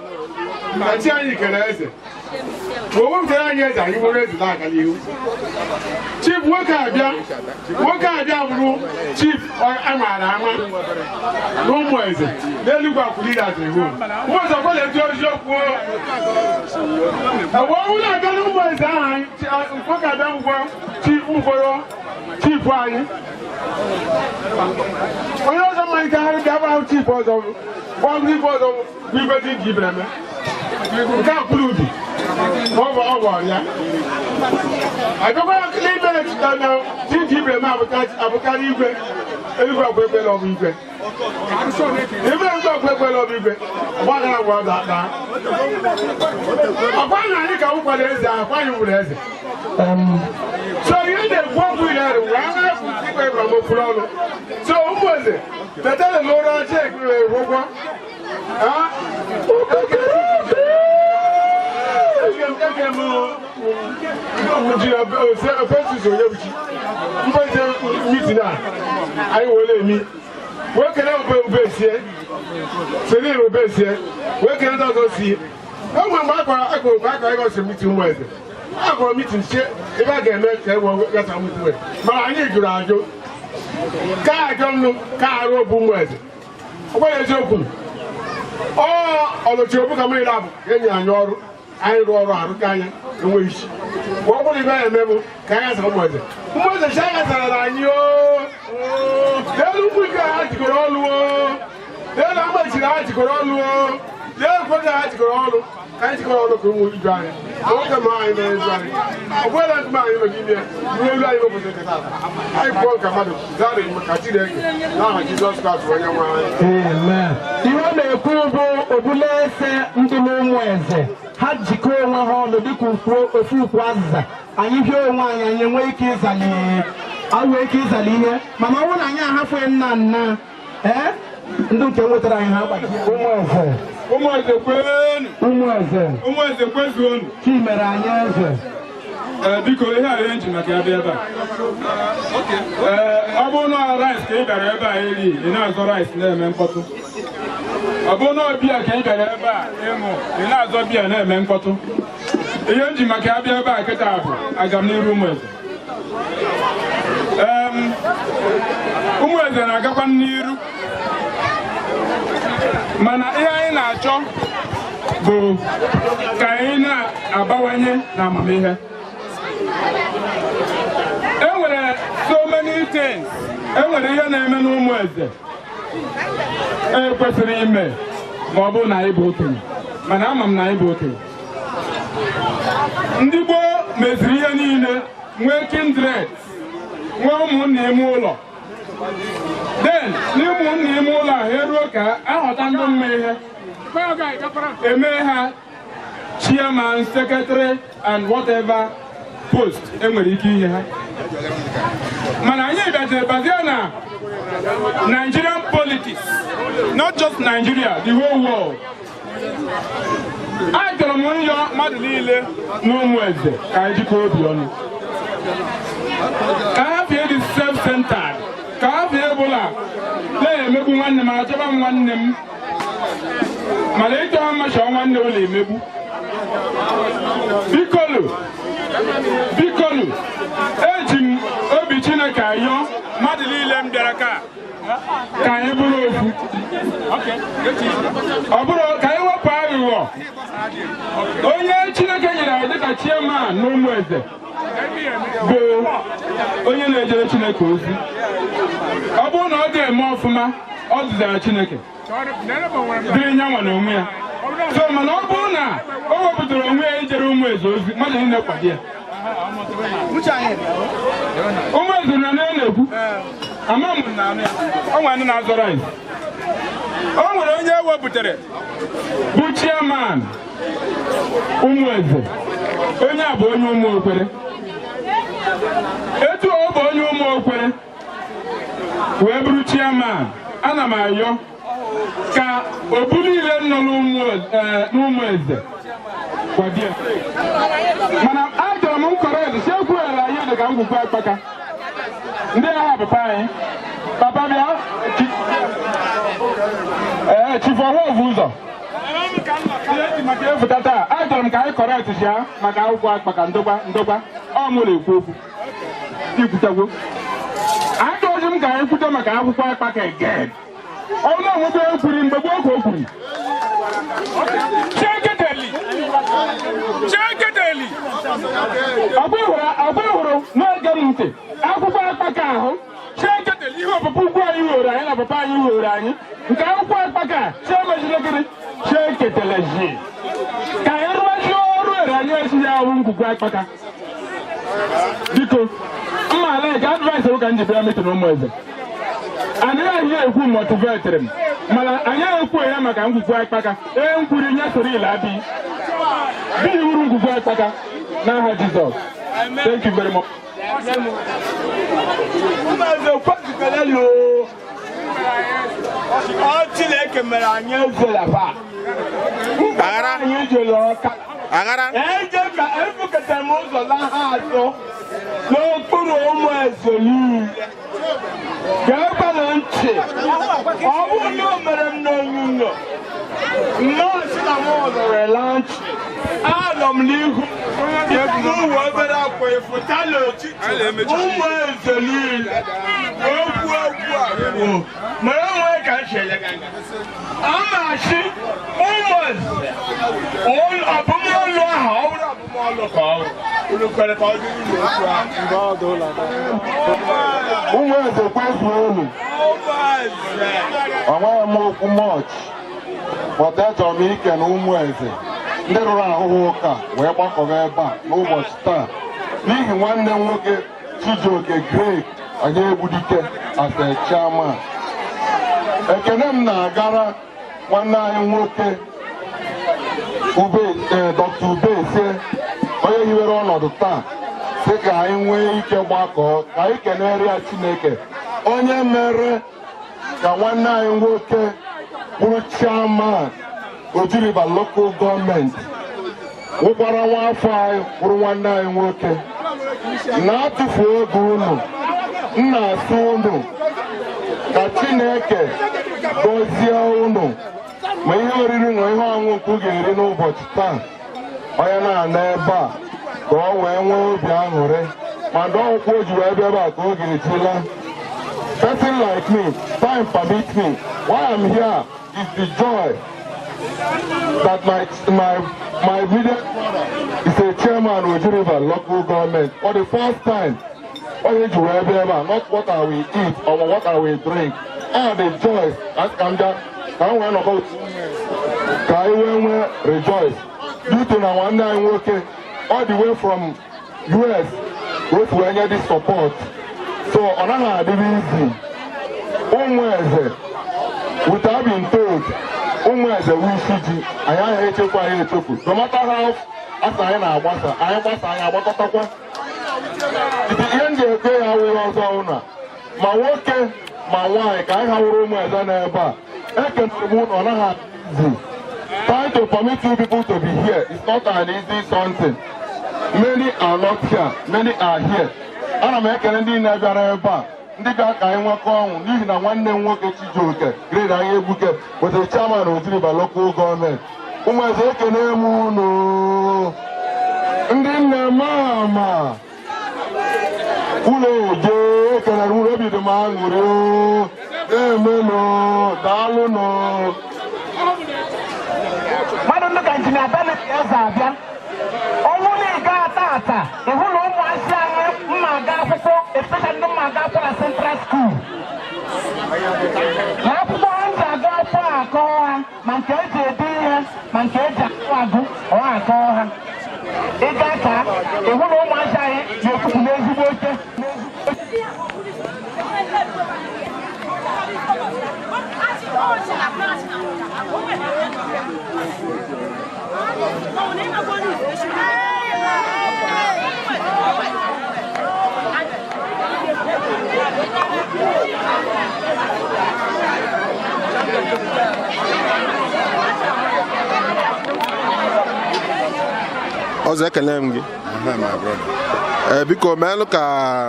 na chi anyị kere eze, ma o wepụtara anyị eze, anyị bụrụ eze na-aga n'ihu. Chief nwoke abịa, nwoke abịa bụrụ chief a maara ama na ụmụ eze n'Eluigwe akwụliri azụ. Ụmụ eze ọkwala etu eziokwu ewe ọnwụ na-abịa n'ụmụ eze ahụ anyị. Nwoke abịa ngwọ chief ngwọrọ chief anyị, onye ọzọ malitegharị bịa bụ chief ọzọ bụ igwe ọzọ bụ igwe dị nke ibere nke akwụrụ ubi ma ọ bụ ọrịa abịakwa n'ime na dị nke ibere abụkarị igwe eluigwe akwụ ekwela ọ bụ igwe igwe nke ọkwụ ekwela ọ bụ igwe ọgbagara gwa daa ọkwa na anyị ka wụkwara eze ahụ akwa anyị wụrụ eze. So ihe na-ekwu okwu ya wee agha ikpe ịbara m okwuru ọnụ. So ụmụ eze, tetara n'ụra, chekiri ụgwọ. Eke m ji Festus Onyebuchi mkpezi meeting a anyị were emi wee kele ube ube sie Selin ube sie wee kele ndị ọzọ si e nwere mgbe akọrọ akọrọ mgbe akọrọ ịgọsi meeting ụmụ eze akọrọ meeting sie ebe a ga-eme ka e wee gasa meeting wee, mana anyị jụrụ ajụ ka ajọ nnu ka arụ obu ụmụ eze. Ọ gwara eziokwu, ọ ọlọchi obu ka mmiri abụ ka e nyere anyị ọrụ, anyị rụọ ọrụ arụ ka anyị enweghị isi. Ma ọ bụrụ ibe anyị eme bụ ka anyị gasa ụmụ eze, ụmụ eze si anyị gasara anyị oo n'elu ugwu ike ha jikọrọ ọlụ oo n'elu amachiri ha jikọrọ ọlụ oo n'elu kwezi ha jikọrọ ọlụ ka anyị jikọrọ ọlụ ka ụmụ ibe anyị ma nwoke ma anyị mere ezi anyị ọ bụla nkume anyị nọ n'ime ya ruo elu anyị n'ụbọchị nke taata. Anyị kwuo nke mmadụ zara ka Chineke n'aha Jizọs Kraịst bụ onye nwe anyị. Amen. Ihe ọ na-ekwu bụ obula ese ndị n'ụmụ eze ha jikọọ onwe ha ọnụ dịka ukwu ofu ukwu azịza. Anyị hie onwe anyị, anyị enwee ike ịzali, anyị nwee ike ịzali ihe, mana ọ bụrụ na anyị ahafụghị nna nna ee ndị nke nwetara anyị ha gbajie. Ụmụ eze. Ụmụ eze kwenu. Ụmụ eze. Ụmụ eze kwezuonu. Chi mere anyị eze. Ee, biko, ihe a ihe nji maka ya bịa ebe a. Ee, ọ bụrụ na rice ka ị bịara ebe a eri, ị na-azọ rice na-eme mkpọtụ. Ọ bụrụ na biya ka ị bịara ebe a ịṅụ, ị na-azọ biya na-eme mkpọtụ. Ihe nji maka ya bịa ebe a kịta bụ agamniru ụmụ eze. Ụmụ eze na-agakwa n'iru, mana ihe anyị na-achọ bụ ka anyị na-abawanye na amamihe. E nwere so many things, e nwere ihe na-eme n'ụmụ eze e kwesịrị ime ma ọ bụrụ na anyị bụ okenye, mana ama m na anyị bụ okenye. Ndị gboo meziri ihe niile, nwee kindred, nwee ụmụnna ime ụlọ. Then n'ụmụnna ime ụlọ ahụ, eruo ka ahọta ndị mma ihe eme ha chairman, secretary and whatever post enwere ike inye ha. Mana anyị bịaziri bazie na Nigerian politics, not just Nigeria, the whole world. Achọrọ m ịyọ mmadụ niile na ụmụ eze ka anyị jikọọ obi ọnụ, ka ha fie dị self-centered, ka ha fie bụla na-emegbu nwanne m, achọba m nwanne m, mana ịchọ mma chọọ nwanne ụlọ emegbu. Bikonu, bikonu, eji m obi Chineke ayọ mmadụ niile m bịara ka anyị bụrụ ofu. Ọ bụrụ ka anyị wepụ aghụghọ. Onye Chineke nyere anyị dịka chairman na ụmụ eze bụ onye na-ejere Chineke ozi. Ọ bụrụ na ọ ga-eme ọfụma, ọ dịzara Chineke dịrị nyanwa na onwe ya. So mana ọ bụrụ na o wepụtara onwe ya ijere ụmụ eze ozi, mmadụ niile kwado ya. Ụmụ eze na na-ekwu ama m na anụ ya. O nwere ndị na-azọ rice. O nwere onye ewepụtara bụ chairman ụmụ eze. Onye a bụ onye ụmụ okwere. Etu ọ bụ onye ụmụ okwere wee bụrụ chairman, ana m ayọ ka obu niile nọ n'ụmụ eze kwado ya. Mana achọrọ m nkọrọ eze si ekwughara anyị dị ka ngwugwu akpaka ndị agha papa anyị. Papa, bịa. Ee, Chief Ọhụụ ụzọ ihe eji maka efụta taa. Achọrọ m ka anyị correct ya maka akwụkwọ akpaka ndokwa ndokwa. Ọ mụ na-ekwu okwu ikwutegwo. Achọghị m ka anyị kwute maka akwụkwọ akpaka again. Ọnụ ọmụgwọ ekwuri mgbe gboo ka o kwuru. Cheketeli, cheketeli, ọkwa ịhụrụ na-ege m ntị. Akwụkwọ akpaka ahụ, cheketeli, ihe ọpapa ugwu anyị were anyị na papa anyị were anyị nke akwụkwọ akpaka chiemejire gịnị cheketeleji ka anyị rụbazie ọrụ ere anyị esighị ahụ ngwugwu akpaka. Biko, mma ala advice ka m ji bịa meeting ụmụ eze. Anaghị ahịa ekwu motivatịrị m, mana anyị ekwu ya maka ngwugwu akpaka. Ee, nkwuri nye soro ile abi bi wuru ngwugwu akpaka n'aha Jizọs. Thank you very much. Ụmụeze kwezikere loo. Ọ Chineke mere anyị eze laba. Aghara. Anyị jere Ọka. Aghara. Eje ka ebukọtara m ụzọ laha azụ n'okpuru ụmụ eze niile. Geekwanụ ntị. Ọ bụrụ na o mere m n'onyonyo, nnọọ si na m nọrọ ntị. Anọ m n'ihu n'ụwa obere akwa ịfụta n'etiti ụmụ eze niile. Okwu okwu a kwuo mara onwe ka m si ele gị anya. A na-asị ụmụ eze ọbụmọlụ ahụ, ọ bụrụ ọbụmọlụ ka ọ bụ unu kwere ka ọ dị uru okwu ahụ. Ụmụ eze kwezuo unu. Ụmụ eze. Onweghị m okwu much, but achọrọ m ike na ụmụ eze ndị rụrụ ahụhụ ụka wee gbakọba ebe a n'ụbọchị taa n'ihi nwanne m nwoke Chijioke Greg anyị egbudike as a chairman. Ekene m na-agara nwanne anyị nwoke Ube, Dr. Ubesie, onye hiwere ọnọdụ taa sị ka anyị nwee ike gbakọọ ka anyị kenere ya Chineke onye mere ka nwanne anyị nwoke bụrụ chairman Oji River Local Government, wụkwara nwa afọ anyị, bụrụ nwanne anyị nwoke. Na-atụfu oge unu, m na-asị unu ka Chineke gọzie unu, ma ihe oriri na ihe ọṅụṅụ nke ụ ga-eri n'ụbọchị taa. Onye na-ana ebe a ka ọ wee nwee obi aṅụrị, ma ndị ọkwụkwọ o ji wee bịa ebe a ka ọ ga-eji laa. Person like me, time permit me, why I'm here is the joy that my immediate brother is a chairman Oji River Local Government for the first time. Onye ji wee bịa ebe a, not what I will eat or what I will drink, all the joys ka m bịa ka m wee nọkọ ka anyị wee nwee rejoice due to na nwanne anyị nwoke all the way from US ka o si wee nye dị support. So ọ naghị adịrị easy. Ụmụ eze, without being told, ụmụ eze wu isi ji anyị agaghị echefu anyị echefu. No matter how asa anyị na-agbasa, anyị gbasa, anyị agbakọtakwa. Ihe m ji ekwe ya awụghị ọzọ ụna ma nwoke ma nwaanyị ka anyị hawụrụ ụmụ eze n'ebe a. Ekenere m ụnụ. Ọ naghị adị easy. Thank Trying to permit you people to be here is not an easy something. Many are not here, many are here. Ana m ekele ndị na-abịara ebe a, ndị bịa ka anyị nwekọ ọnwụ n'ihi na nwanne m nwoke Chijioke Grade anyị egbuke wetara chairman Oji River Local Government. Ụmụeze, ekene m unu. Ndị nne m ama ụlọ eje ekelere unu, obi dị m aṅụrị o. Emenụ, daalụnụ. Mmadụ ndị ka Engineer Bennett Eze abịa ọnwụ na ị gaa tata ịhụ na ụmụazị anyị mma aga akwụkwọ, especially ndị mma aga akwụkwọ na Central School, na akwụkwọ ha ji aga akwụkwọ akọ ha, ma nke eji ede ihe ma nke eji agụ agụ ọ akọ ha. Ịga ka ịhụ na ụmụazị anyị na-ekwupụ n'ezigbo oche. Ọzọ, ekele m gị. My brother. Ee, biko meelụ ka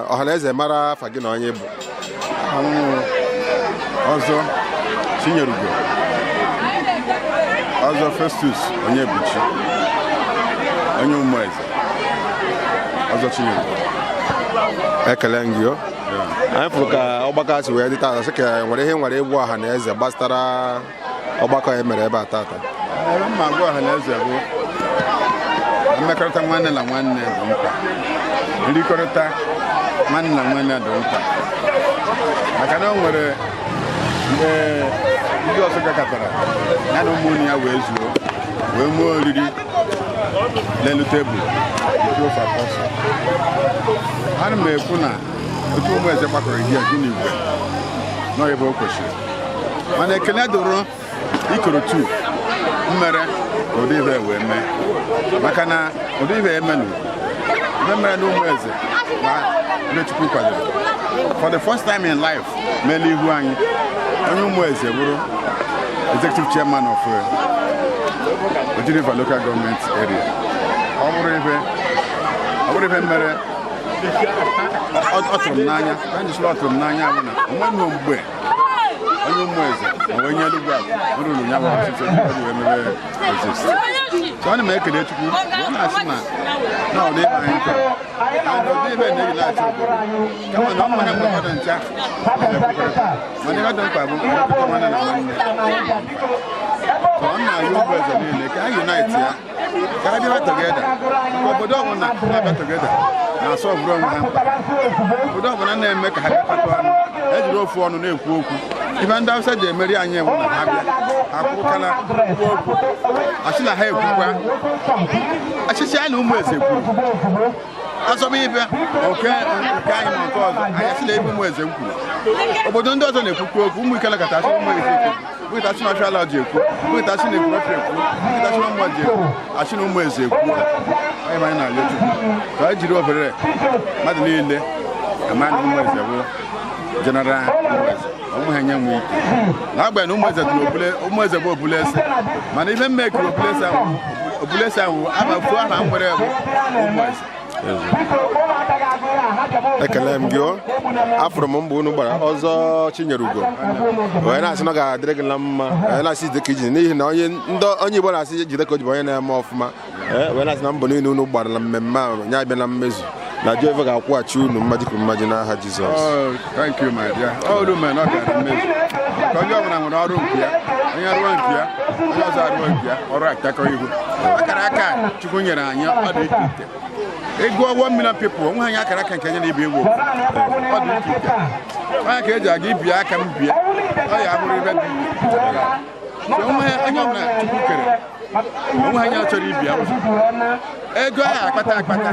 ọhaneze mara afa gị na onye bụ. Ọzọ Chinyerugo, Ọzọ Festus Onyebuchi, onye Ụmụeze, Ọzọ Chinyerugo. Ekele m gị o. Anyị fụrụ ka ọgbakọ a si wee dị tata, sị ka nwere ihe nwere ịgwa ọha na eze gbasara ọgbakọ e mere ebe a tata. Ebe mma agwa ọha na eze bụ na mmekọrịta nwanne na nwanne dị mkpa, nrikọrịta nwanne na nwanne dị mkpa, maka na o nwere mgbe ndị ọzọ gakọtara ya na ụmụnne ya wee zuo wee mee oriri n'elu tebụl nke ofe apostle. Ana m ekwu na otu ụmụ eze gbakọrọ ihe gị n'igwe nọ ebe o kwesịrị, mana ekele dụrụ ikoro tu mmere ka ụdị ihe wee mee, maka na ụdị ihe emenụ ihe mere na ụmụ eze na ndị Chukwu kwadoro for the first time in life mee n'ihu anyị, onye ụmụ eze bụrụ executive chairman of Oji River Local Government Area. Ọ bụrụ ihe mere ọ tụrụ m n'anya, onye jisịrị ọ tụrụ m n'anya bụ na onwe mgbe onye ụmụ eze ma onye Enugwu a ruru ya bụ ọchịchị ọ ji wee mere exist. So ana m ekele Chukwu, ọ na-asị na ọ dị ebe anyị chọrọ and ụdị ebe na-eyi na-achị obodo, kama na ọ nwere mgbe mmadụ ncha na-ekwekọrịta, mana ihe dị mkpa bụ nkwekọrịta nwanne na nwanne. So ọ na-ayọ ụmụ eze niile ka ha unite ya, ka ha bịa together. Obodo ọbụla na-abịa together na-asọ ọbụrụ onwe ha mkpa. Obodo ọbụla na-eme ka ha bịakọta ọnụ, ejiri ofu ọnụ na-ekwu okwu. Ife ndị Awụsa ji emeri anyị ewu na ha bịa ha kwụkala kwuo okwu, asị na ha ekwukwa achịchị anyị na ụmụ eze kwuru asọm ibe oke nke anyị, ma nke ọzọ anyị asị na ebe ụmụ eze m kwuru. Obodo ndị ọzọ na-ekwukwu okwu, ụmụ ike lekọta asị ụmụ eze ekwu, ụmụ ite asị na ọfịa ala ji ekwu, ụmụ ite asị na ekwurọfịa ekwu, ụmụ ite asị na ụmụ ji ekwu, asị na ụmụ eze ekwu. Anyị ma anyị na-arịọ Chukwu ka anyị jiri obere mmadụ niile ama na ụmụ eze bụ general ụmụ eze, ụmụ ha nye nwe ike n'agbanyeghị na ụmụ eze dị n'obule, ụmụ eze bụ obule ese, mana ife mmekiri obule ese ahụ, obule ese ahụ ama fuo aha m nwere bụ ụmụ eze. Ekele m gị o. Afụrụ m mbọ unu gbara, Ọzọ Chinyerugo, wee na-asị na ọ ga-adịrị gị na mma, wee na-asị jide ka iji, n'ihi na onye ndị onye Igbo na-asị jide ka o ji bụ onye na-eme ọfụma. Ee, wee na-asị na mbọ niile unu gbara na mmemme ahụ ya abịa na mmezu, na Jehova ga-akwụghachi unu mmaji kwuru mmaji n'aha Jizọs. Oh, thank you, my dear. Olu mere na ọ gara mmezu. Ka onye ọbụla nwere ọrụ nke ya, onye rụọ nke ya, onye ọzọ arụọ nke ya, ọrụ atakọ ihu. Akara aka Chukwu nyere anyị ọ dị iche iche. Ego 1 million people, onwe anyị akara aka nke nye na ibe ewu. Ọ dị iche iche. Onye ka eji aga ibie aka m bie, ọ ya abụrụ ibe dị iche. So onwe onye ọbụla Chukwu kere, onwe anyị chọrọ ibi ụzọ. Ego ahụ akpata akpata,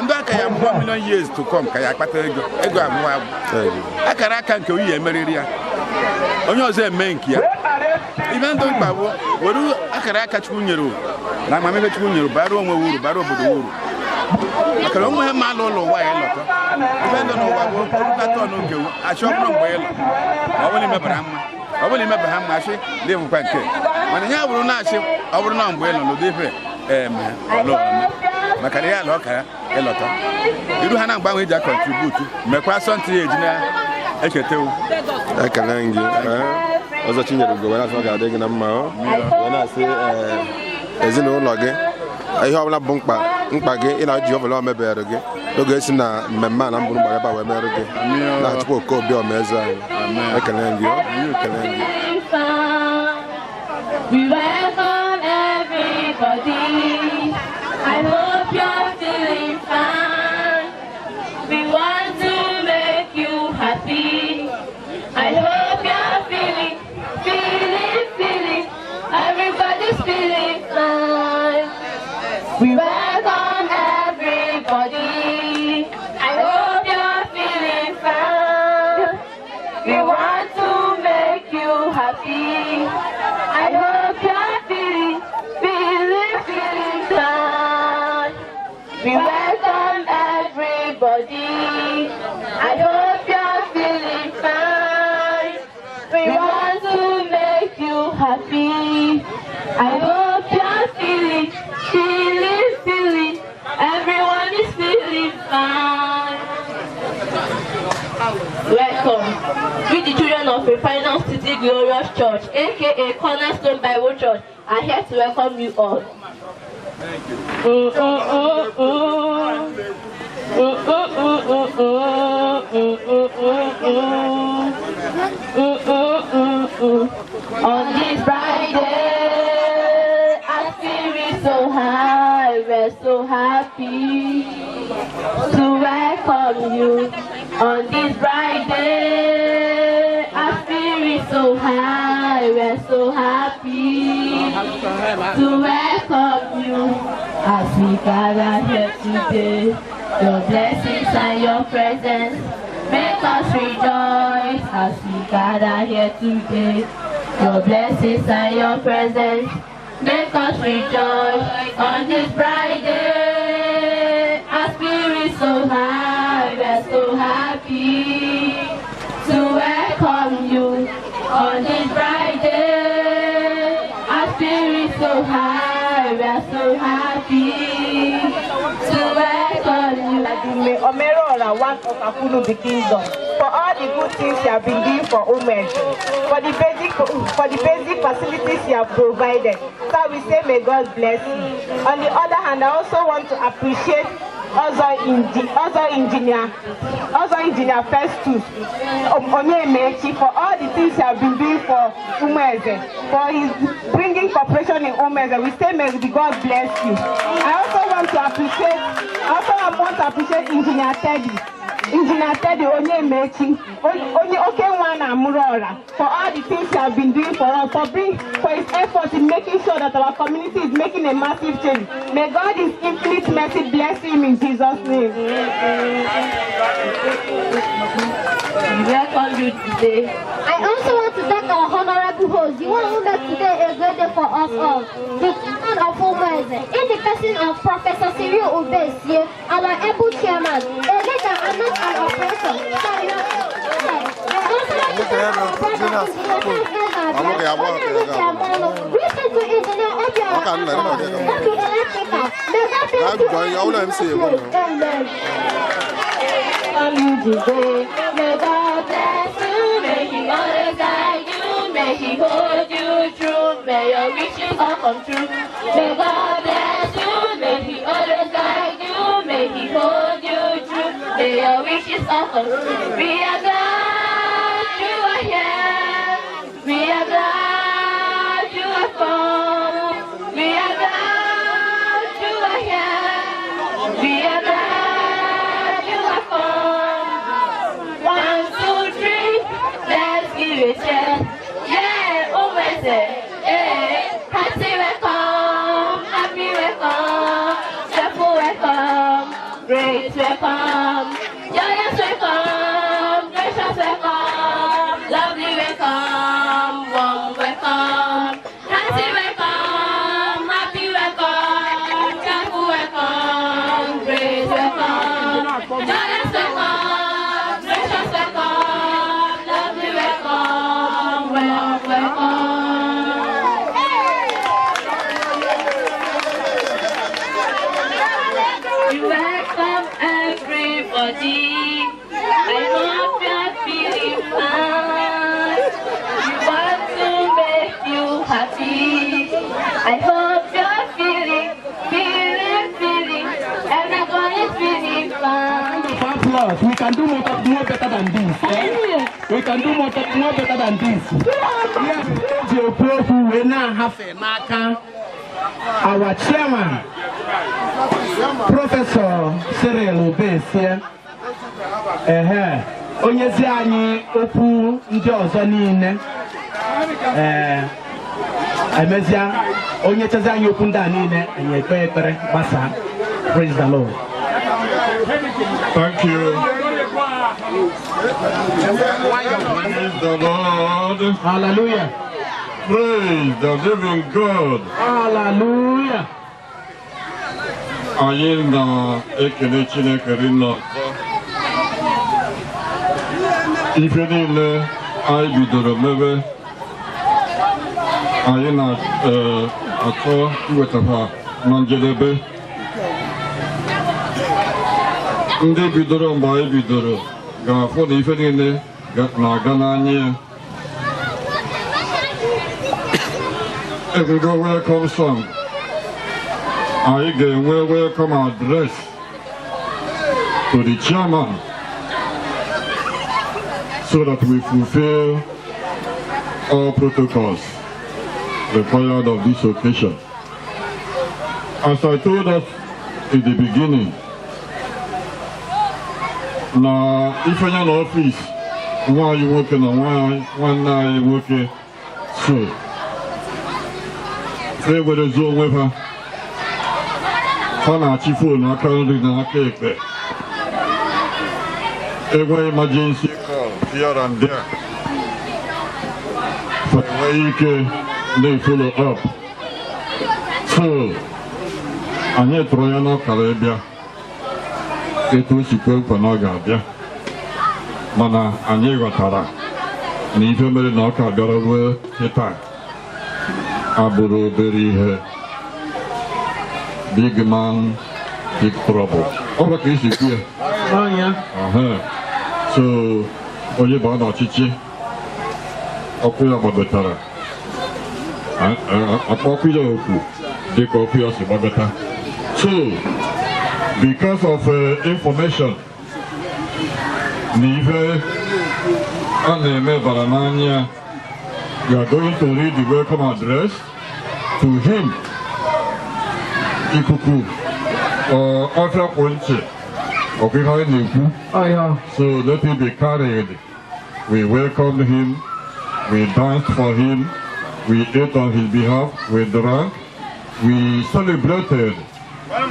ndị aka ya bụ 1 million years to come ka ya akpata ego, ego agwụ agwụ. Akara aka nke oyi emeriri ya, onye ọzọ eme nke ya. Ibe ndụ mkpa bụ were akara aka Chukwu nyere na amamihe Chukwu nyere bara onwe uru, bara obodo uru, maka na onwe ha ma alụ ụlọ ụwa ya ịlọtọ. Ibe ndụ n'ụwa bụ nkata ọnụ nke achị ọ bụrụ mgbe ịlọ, ọ bụrụ imebara mma, ọ bụrụ imeba ha mma, achị na-ebukwa nke, mana ya bụrụ na-achị Ọ bụrụ na mgbe ị nọ n'ụdị ife eme ọlụome maka na ihe ala ọka ya ịlọta iru ha na mgbe ahụ iji a contribute mekwa asọmpi ya eji na-echetewu. Ekele gị, ee. Ọzọ Chinyere Ugo, wee na-asị ọ ga-adị gị na mma ọ wee na-asị, ee, ezinụlọ gị, ihe ọbụla bụ mkpa mkpa gị ị na Jehova o mebere gị n'oge esi na mmemme a na mbụrụ gbara ebe a wee mere gị na Chukwu oke obi ọmaeze anyị. Ekele gị ọ, ekele gị. We welcome everybody. I hope you're feeling fine. We want to make you happy. I hope you're feeling, feeling, feeling. Everybody's feeling fine. We welcome everybody. I hope you're feeling fine. We want to make you happy. I hope you're feeling, feeling, feeling fine. We welcome everybody. I hope you're feeling fine. We want to make you happy. I hope you're feeling, feeling, feeling. Everyone is feeling fine. Welcome. We, the children of Refined City Glorious Church, aka Cornerstone Bible Church, are here to welcome you all. Mm. Mm, mm. Mm. On this bright day, our spirit so high, we're so happy to welcome you. On this bright day, our spirit so high, we're so happy to welcome you as we gather here today. Your blessings and your presence make us rejoice as we gather here today. Your blessings and your presence make us rejoice on this bright day. Our spirit so high, we're so happy to welcome you on this bright day. Our spirit so high, we're so happy to welcome you. Adume Omerora, one of Akunubi Kingdom, for all the good things you have been doing for Umueze, for the basic facilities you have provided. So we say may God bless you. On the other hand, I also want to appreciate Ozo Engineer Festus Onyemechi for all the things he have been doing for Umueze, for his bringing cooperation in Umueze. We say may the God bless you. I also want to appreciate Engineer Teddy Onyemechi, Onye Okenwa na Murora, for all the things he have been doing for us, for his efforts in making sure that our community is making a massive change. May God his infinite mercy bless him in Jesus' name. We welcome you today. I also want to thank our honorable host, the one who made today a great day for us all, the chairman of Umueze, in the person of Professor Cyril Ubesie, our able chairman, a leader and not an operator. So you are I also want to thank our brother, Engineer Charles Listen to Engineer Obiora Obi Electrical. May God bless you. Amen. Welcome you today. May God bless you. May He always guide you. May He hold you true. May your wishes all come true. May God bless you. May He always guide you. May He hold you true. May your wishes all come true. We are glad you are here. We are glad you are come. We are glad you are here. We are glad you are come. One, two, three, let's give it a cheer. Yeah, Umueze, yeah. Happy welcome, happy welcome, joyful welcome, great welcome, joyous welcome, gracious welcome, lovely welcome, warm welcome, happy welcome, happy welcome, joyful welcome, great welcome, joyous welcome, gracious welcome, lovely welcome, warm welcome. We welcome everybody. I hope you're feeling fine. We want to make you happy. I hope you're feeling, feeling, feeling. Everybody's feeling fine. Applause. We can do more better than this. Eh? We can do more better than this. Yes, eji ekwu okwu wee na-ahafe n'aka our chairman, Professor Cyril Ubesie. Ehe, onyezi anyị okwu ndị ọzọ niile. Ee, emezia onye chezi anyị okwu ndị a niile, anyị ekpe ekpere gbasaa. Praise the Lord. Thank you. Praise the Lord. Hallelujah. Praise the living God. Hallelujah. Anyị na-ekele Chineke rinne ọzọ. Ife niile anyị bidoro mebe, anyị na-achọ iwetara na njedebe. Ndị bidoro mgbe anyị bidoro ga-afụ na ife niile na-aga n'anya ya. Enwego welcome song. Anyị ga-enwe welcome address to the chairman so that we fulfill all protocols required of this occasion. As I told us in the beginning, na ifenya na ọfịs nwa anyị nwoke na nwanne anyị nwoke so fa ewerezi onwe ha, ha na-achị phone aka nri na aka ekpe, enwe emergency call here and there, fa enweghị ike na-follow up. So anyị tụrụ ya n'ọkara ịbịa etu o si kwe nkwa na ọ ga-abịa, mana anyị ghọtara na ife mere na ọ ka bịara ruo kịta abụrụ obere ihe. Big man, big trouble. Ọ bụ ka esi kwu ya. Aha. So onye baa n'ọchịchị, ọkụ ya gbagotara, akpọkụ ya okwu dịka ọkụ ya si gbagota. So because of information na ife a na-eme bara n'anya, we are going to read the welcome address to him. Ikuku ọfịa kwụ ntị ọkwa ihe anyị na-ekwu. So let him be carried. We welcomed him, we danced for him, we ate on his behalf, we drank, we celebrated,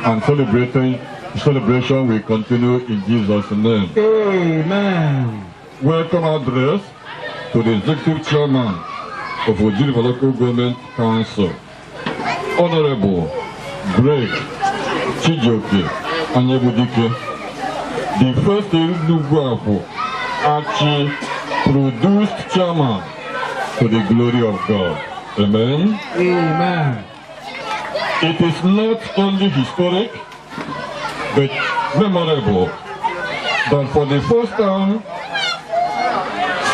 and celebration will continue in Jesus' name. Amen. Welcome address to the Executive Chairman of Oji River Local Government Council, Honorable Greg Chijioke Anyaebudike, the first Enugu Achi produced chairman to the glory of God. Amen. Amen. It is not only historic, but memorable that for the first time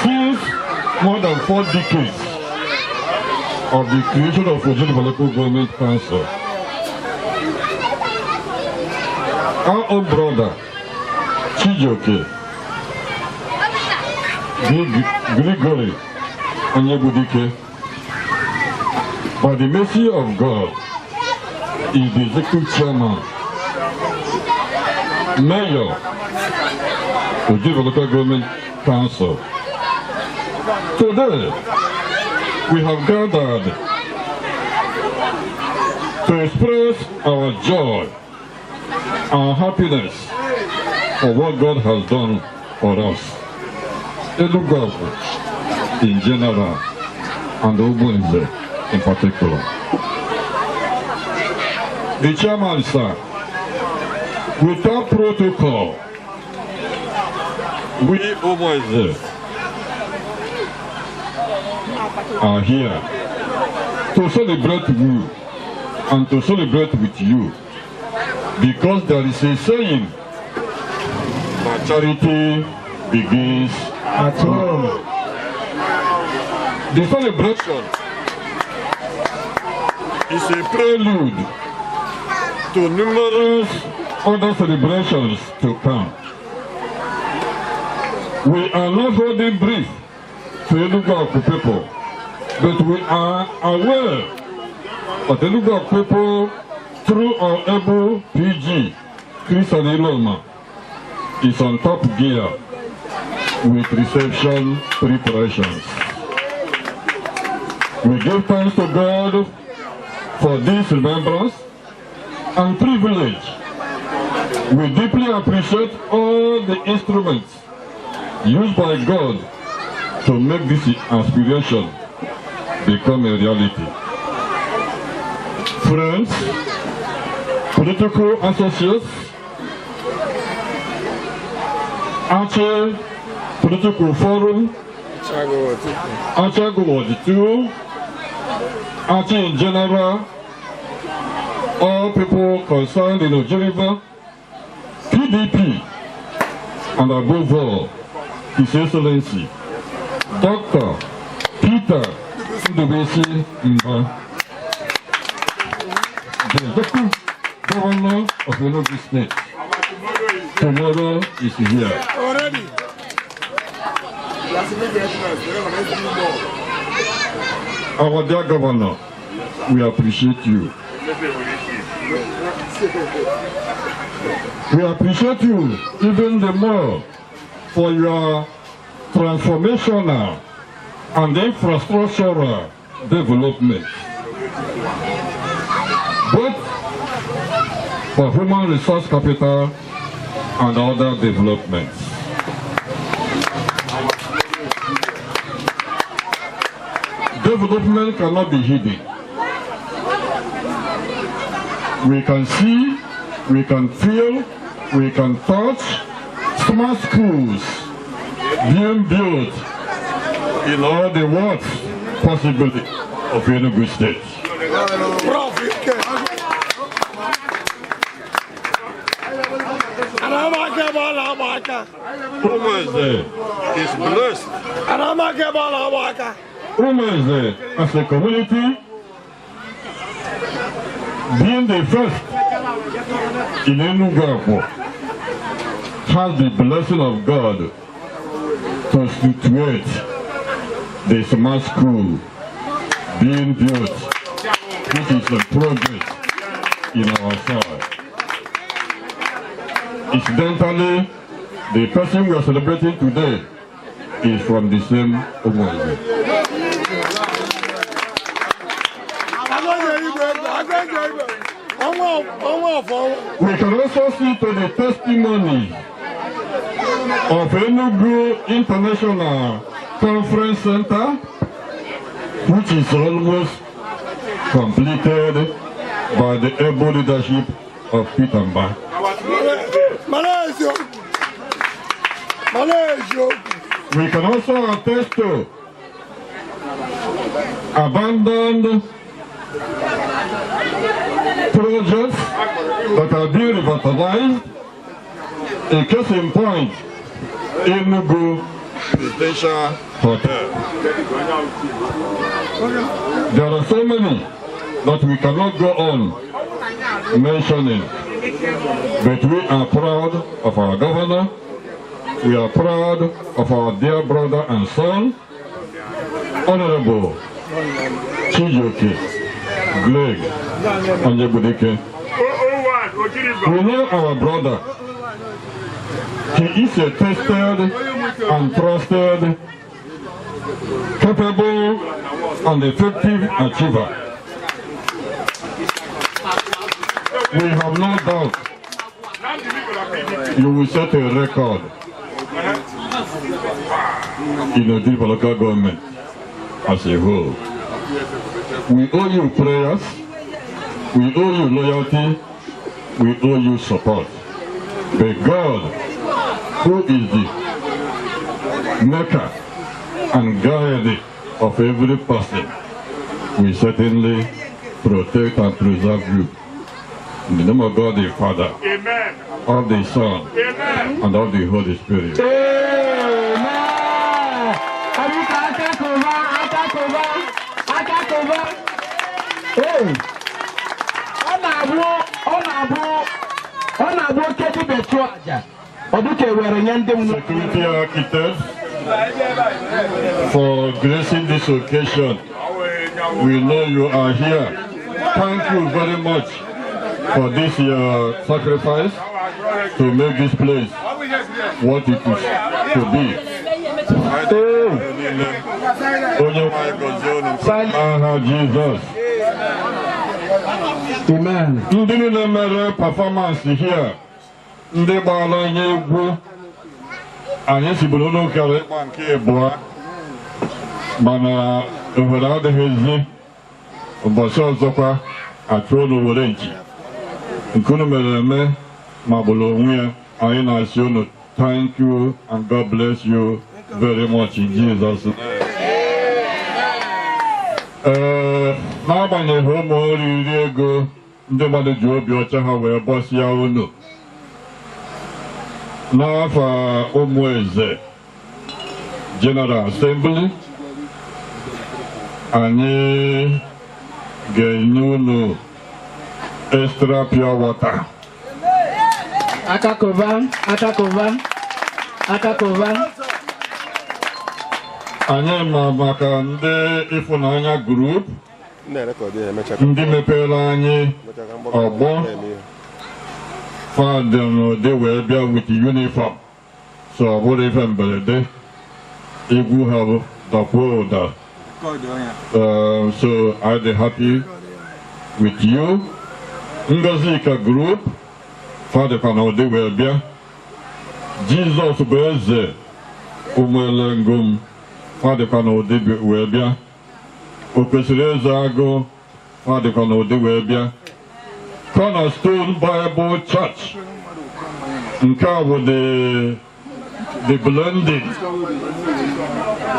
since more than 4 decades of the creation of Oji River Local Government Council, our own brother, Chijioke Gregory Anyaebudike, by the mercy of God, is the executive chairman, mayor, Oji River Local Government Council. Today, we have gathered to express our joy and happiness for what God has done for us, Enugu in general and Umueze in particular. The chairman, sir, without protocol, we Umueze are here to celebrate you and to celebrate with you. Because there is a saying that charity begins at home. The celebration is a prelude to numerous other celebrations to come. We are not holding brief to Enugu people, but we are aware that Enugu people, through our able PG, Chris Iloma, is on top gear with reception preparations. We give thanks to God for this remembrance and privilege. We deeply appreciate all the instruments used by God to make this aspiration become a reality. Friends, political associates, Ache Political Forum, Achago Ward 2, Ache in general, all people concerned in Oji River, PDP, and above all, His Excellency, Dr. Peter Ndubuisi Mbah, the Executive Governor of Enugu State. Tomorrow is here. Already. Our dear Governor, we appreciate you. We appreciate you even the more for your transformational and infrastructural development, both for human resource capital and other developments. Development cannot be hidden. We can see, we can feel, we can touch smart schools being built in all the wards possibly of Enugu State. Umueze is blessed. Umueze as a community, being the first in Enugu, has the blessing of God to situate the smart school being built, which is a progress in our side. Incidentally, the person we are celebrating today is from the same Umueze. We can also see to the testimony of Enugu International Conference Center, which is almost completed by the able leadership of Peter Mbah. We can also attest to abandoned projects that are being revitalized. A case in point, Enugu Presidential Hotel. There are so many that we cannot go on mentioning, but we are proud of our governor. We are proud of our dear brother and son, Honorable Chijioke Greg Anyaegbunike. We know our brother. He is a tested and trusted, capable and effective achiever. We have no doubt you will set a record in the Oji River local government as a whole. We owe you prayers, we owe you loyalty, we owe you support. But God, who is the maker and guide of every person, will certainly protect and preserve you In the name of God the Father, Amen. Of the Son, Amen. And of the Holy Spirit. Amen. Abika aka kụba, aka kụba, aka kụba. Ee, ọ na-abụ ọ na-abụ ọ na-abụ oke dibịa chụọ aja. Ọ dịka ewere nye ndị mmụọ. Security architects for gracing this occasion. We know you are here. Thank you very much for this your sacrifice to make this place what it is to be. Onye nwe anyị gọzie unu n'aha Jizọs. Amen. Ndị niile mere performance here, ndị gbara onye egwu, anyị siburu n'ụka ịgba nke ịbụọ, mana ohere adịghịzi. Ụbọchị ọzọkwa achụọ unu were nchi. Nke unu mere eme ma gburu onwe ya, anyị na-asị unu thank you and God bless you very much in Jesus' name. Ee, n'agbanyeghị ụmụ oriri ego ndị mmadụ ji obi ọcha ha wee bọsịa unu n'afọ ụmụ eze General Assembly, anyị ga-enye unu extra pure water. Aka kụba, aka kụba, aka kụba. Anyị ma maka ndị Ịfụnanya Group, ndị mepere anyị ọgbọ fadị n'ụdị wee bịa with uniform, so ọ bụrụ ife mberede egwu ha bụ dakwuo ụda. So I dey happy with you. Ngozika Group fadịkwa n'ụdị wee bịa. Jizọs bụ eze Ụmụelengom fadịkwa n'ụdị wee bịa. O kwesịrị eze agụ fadịkwa n'ụdị wee bịa. Cornerstone Bible Church, nke a bụ the blending,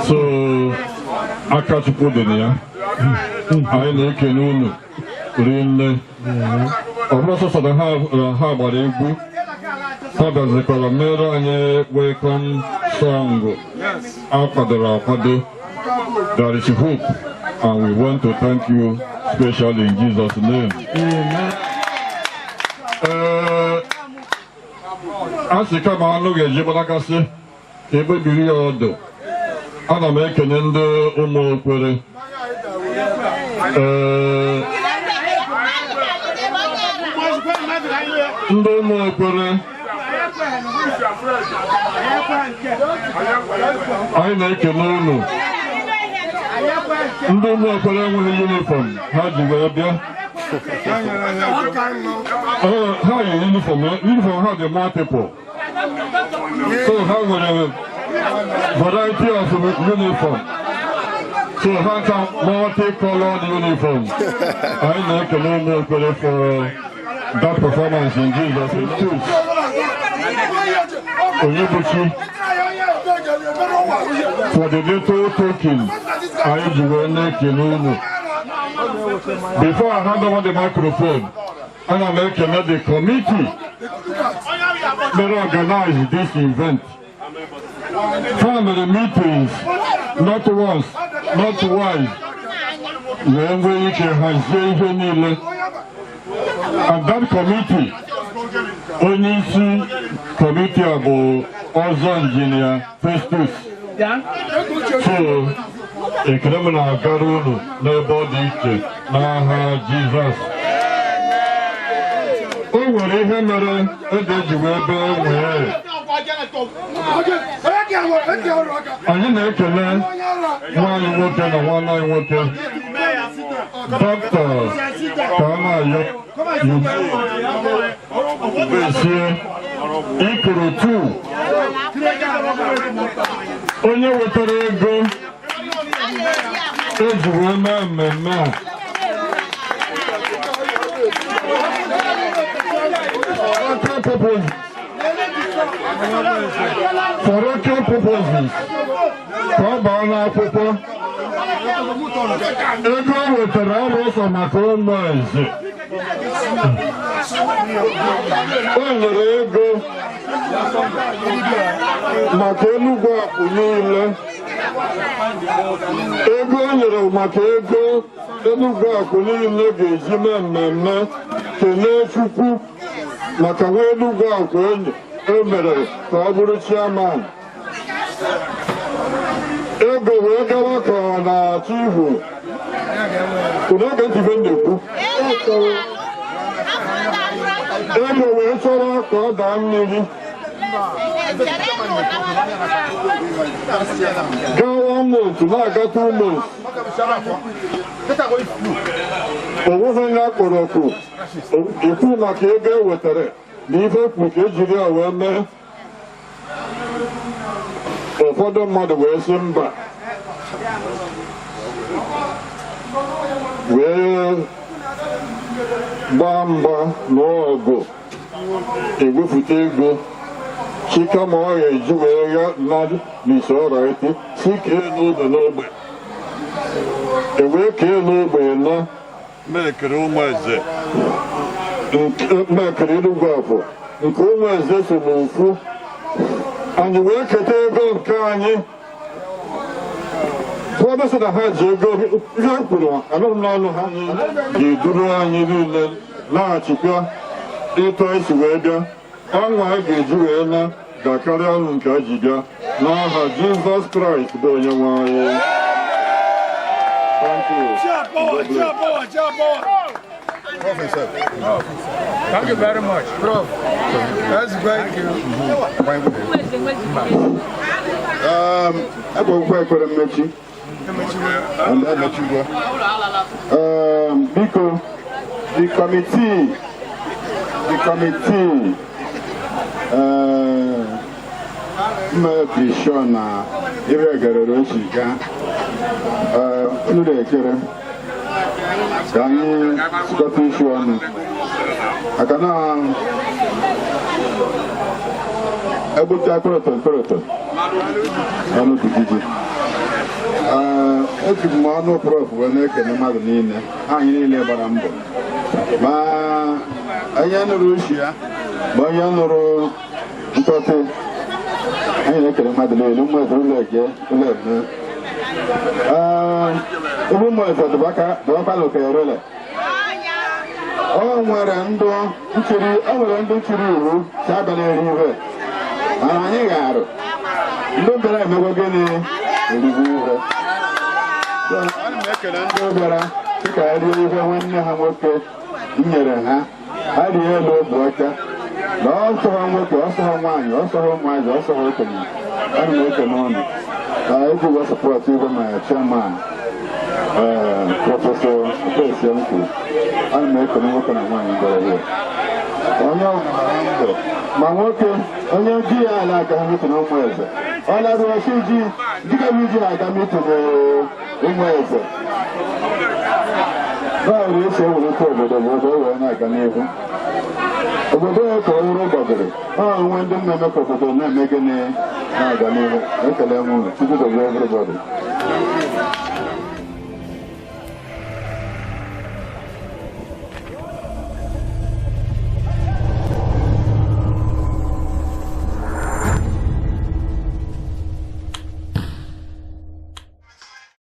so aka Chukwu dị na ya. Anyị na-ekene unu rinne. Ọ bụrụ sọsọ na ha gbara egwu, ha bịazikwara mere anyị welcome song a kwadoro akwado. There is hope, and we want to thank you specially in Jesus' name. Ee, a sị kama anụ ga-eji gbadakasị ka ebe biri ya ọdụ. Ana m ekene ndị ụmụ okwere. Ee, ndị ụmụ okwere, anyị na-ekene unu. Ndị ụmụ okwere enweghị uniform ha ji wee bịa. Ha yi uniform, uniform ha dị multiple, so ha nwere variety of uniform, so ha ka multicolored uniform. Anyị na-ekele ụmụ okwere for that performance in Jesus' name. Onyebuchi for the little token anyị ji wee na-ekele unu. Before I hand over the microphone, ana m ekele the committee that organized this event. Family meetings, not once, not twice, wee nwee ike hazie ihe niile. And that committee, onye isi committee a bụ ọzọ Injinia Festus. So, ekele m na-agara unu n'ebe ọ dị iche n'aha Jizọs. O nwere ihe mere ede ji wee bee wee. Anyị na-ekele nwaanyị nwoke na nwanne anyị nwoke, Dọkịta Kanayo Ubesie Ikoro 2, onye wetara ego eji wee mee mmemme a. For record purposes, ka ọ baa n'akwụkwọ, ego o wetara ọrụ ọsọ maka ụmụ eze. O nyere ego maka Enugwu Akpụ niile. Ego o nyere maka ego Enugwu Akpụ niile ga-eji mee mmemme kelee Chukwu maka nwa Enugwu Akpụ e mere ka ọ bụrụ chairman. Ego wee gawa ka ọ na-achọ ihu. Unu oge ntị ife m na-ekwu. Ego wee chọrọ ka ọ daa mmiri. Gaa 1 month na-aga 2 months. O nweghị onye a kpọrọ oku ikwu maka ego e wetara na ife kwu ka ejiri ya wee mee. Ụfọdụ mmadụ wee sị mba, wee gbaa mgba nụọ ọgụ ewepụta ego chi kama ọ ga-eji wee gha mmadụ n'ise ọra ete si kee n'ogbe n'ogbe e wee kee n'ogbe nọ mekere ụmụ eze mekere Enugwu Akpụ nke ụmụ eze so n'ofu anyị wee keta ego nke anyị. Ụfọdụ sị na ha ji ego ihe ha kwuru anụghị m n'ọnụ ha ga-eduru anyị niile laghachikwa ịtọ esi wee bịa. Ọṅụ a ga-eji wee na ga-akarị ọṅụ nke a ji bịa n'aha Jizọs Kraịst bụ onye nwe anyị. Thank you. God bless. Thank you very much. Prof. That's great. Thank you. Ekwekwekwe ekwere mmechi. Emechigwo. Biko, the committee mmebi sure na ebe gerere ochi gaa. Unu na-ekere ka anyị sikọta isi ọnụ maka na egbute akpịrịtọ mkpịrịtọ ọnụ dugide. Eji m ọnụ prof wee na-ekene mmadụ niile, anyị niile gbara mbọ, ma onye nụrụ uche ya ma onye nụrụ mkpọtụ. Anyị na-ekele mmadụ niile. Ụmụ eze ụlọ eke ụlọ eme ụmụ eze dụbakala okerele. O nwere ndụ nchiri, o nwere ndụ nchiri iwu si abịa eri ihe, mana anyị ga-arụ ndị bịara emegwe gịnị erigbu ihe. Ana m ekele ndị bịara dịka rie ihe nwanne ha nwoke nyere ha. Ha rie elu obi ọcha na ọsọ ha nwoke, ọsọ ha nwaanyị, ọsọ ha ụmụazị, ọsọ ha okenye. Ana m ekele ụnụ ka eji wee sọpọtụ ihe ma chairman Prọfesọ Okesie kwuru. Ana m ekele nwoke na nwaanyị bịara here. Onye ọbụla gbara mbọ, ma nwoke onye ji ya ala aga mitin ụmụ eze, ọ larụọ chi ji dịka m ji aga mitin ụmụ eze. Báwo esi ewulite obodo bụ obodo wee na-aga n'ihu. Obodo ya ka ọhụrụ gbagoro ọ nwe ndị na-eme ka obodo na-eme gịnị na-aga n'ihu. Ekele m unu. Chukwu gozie everybody.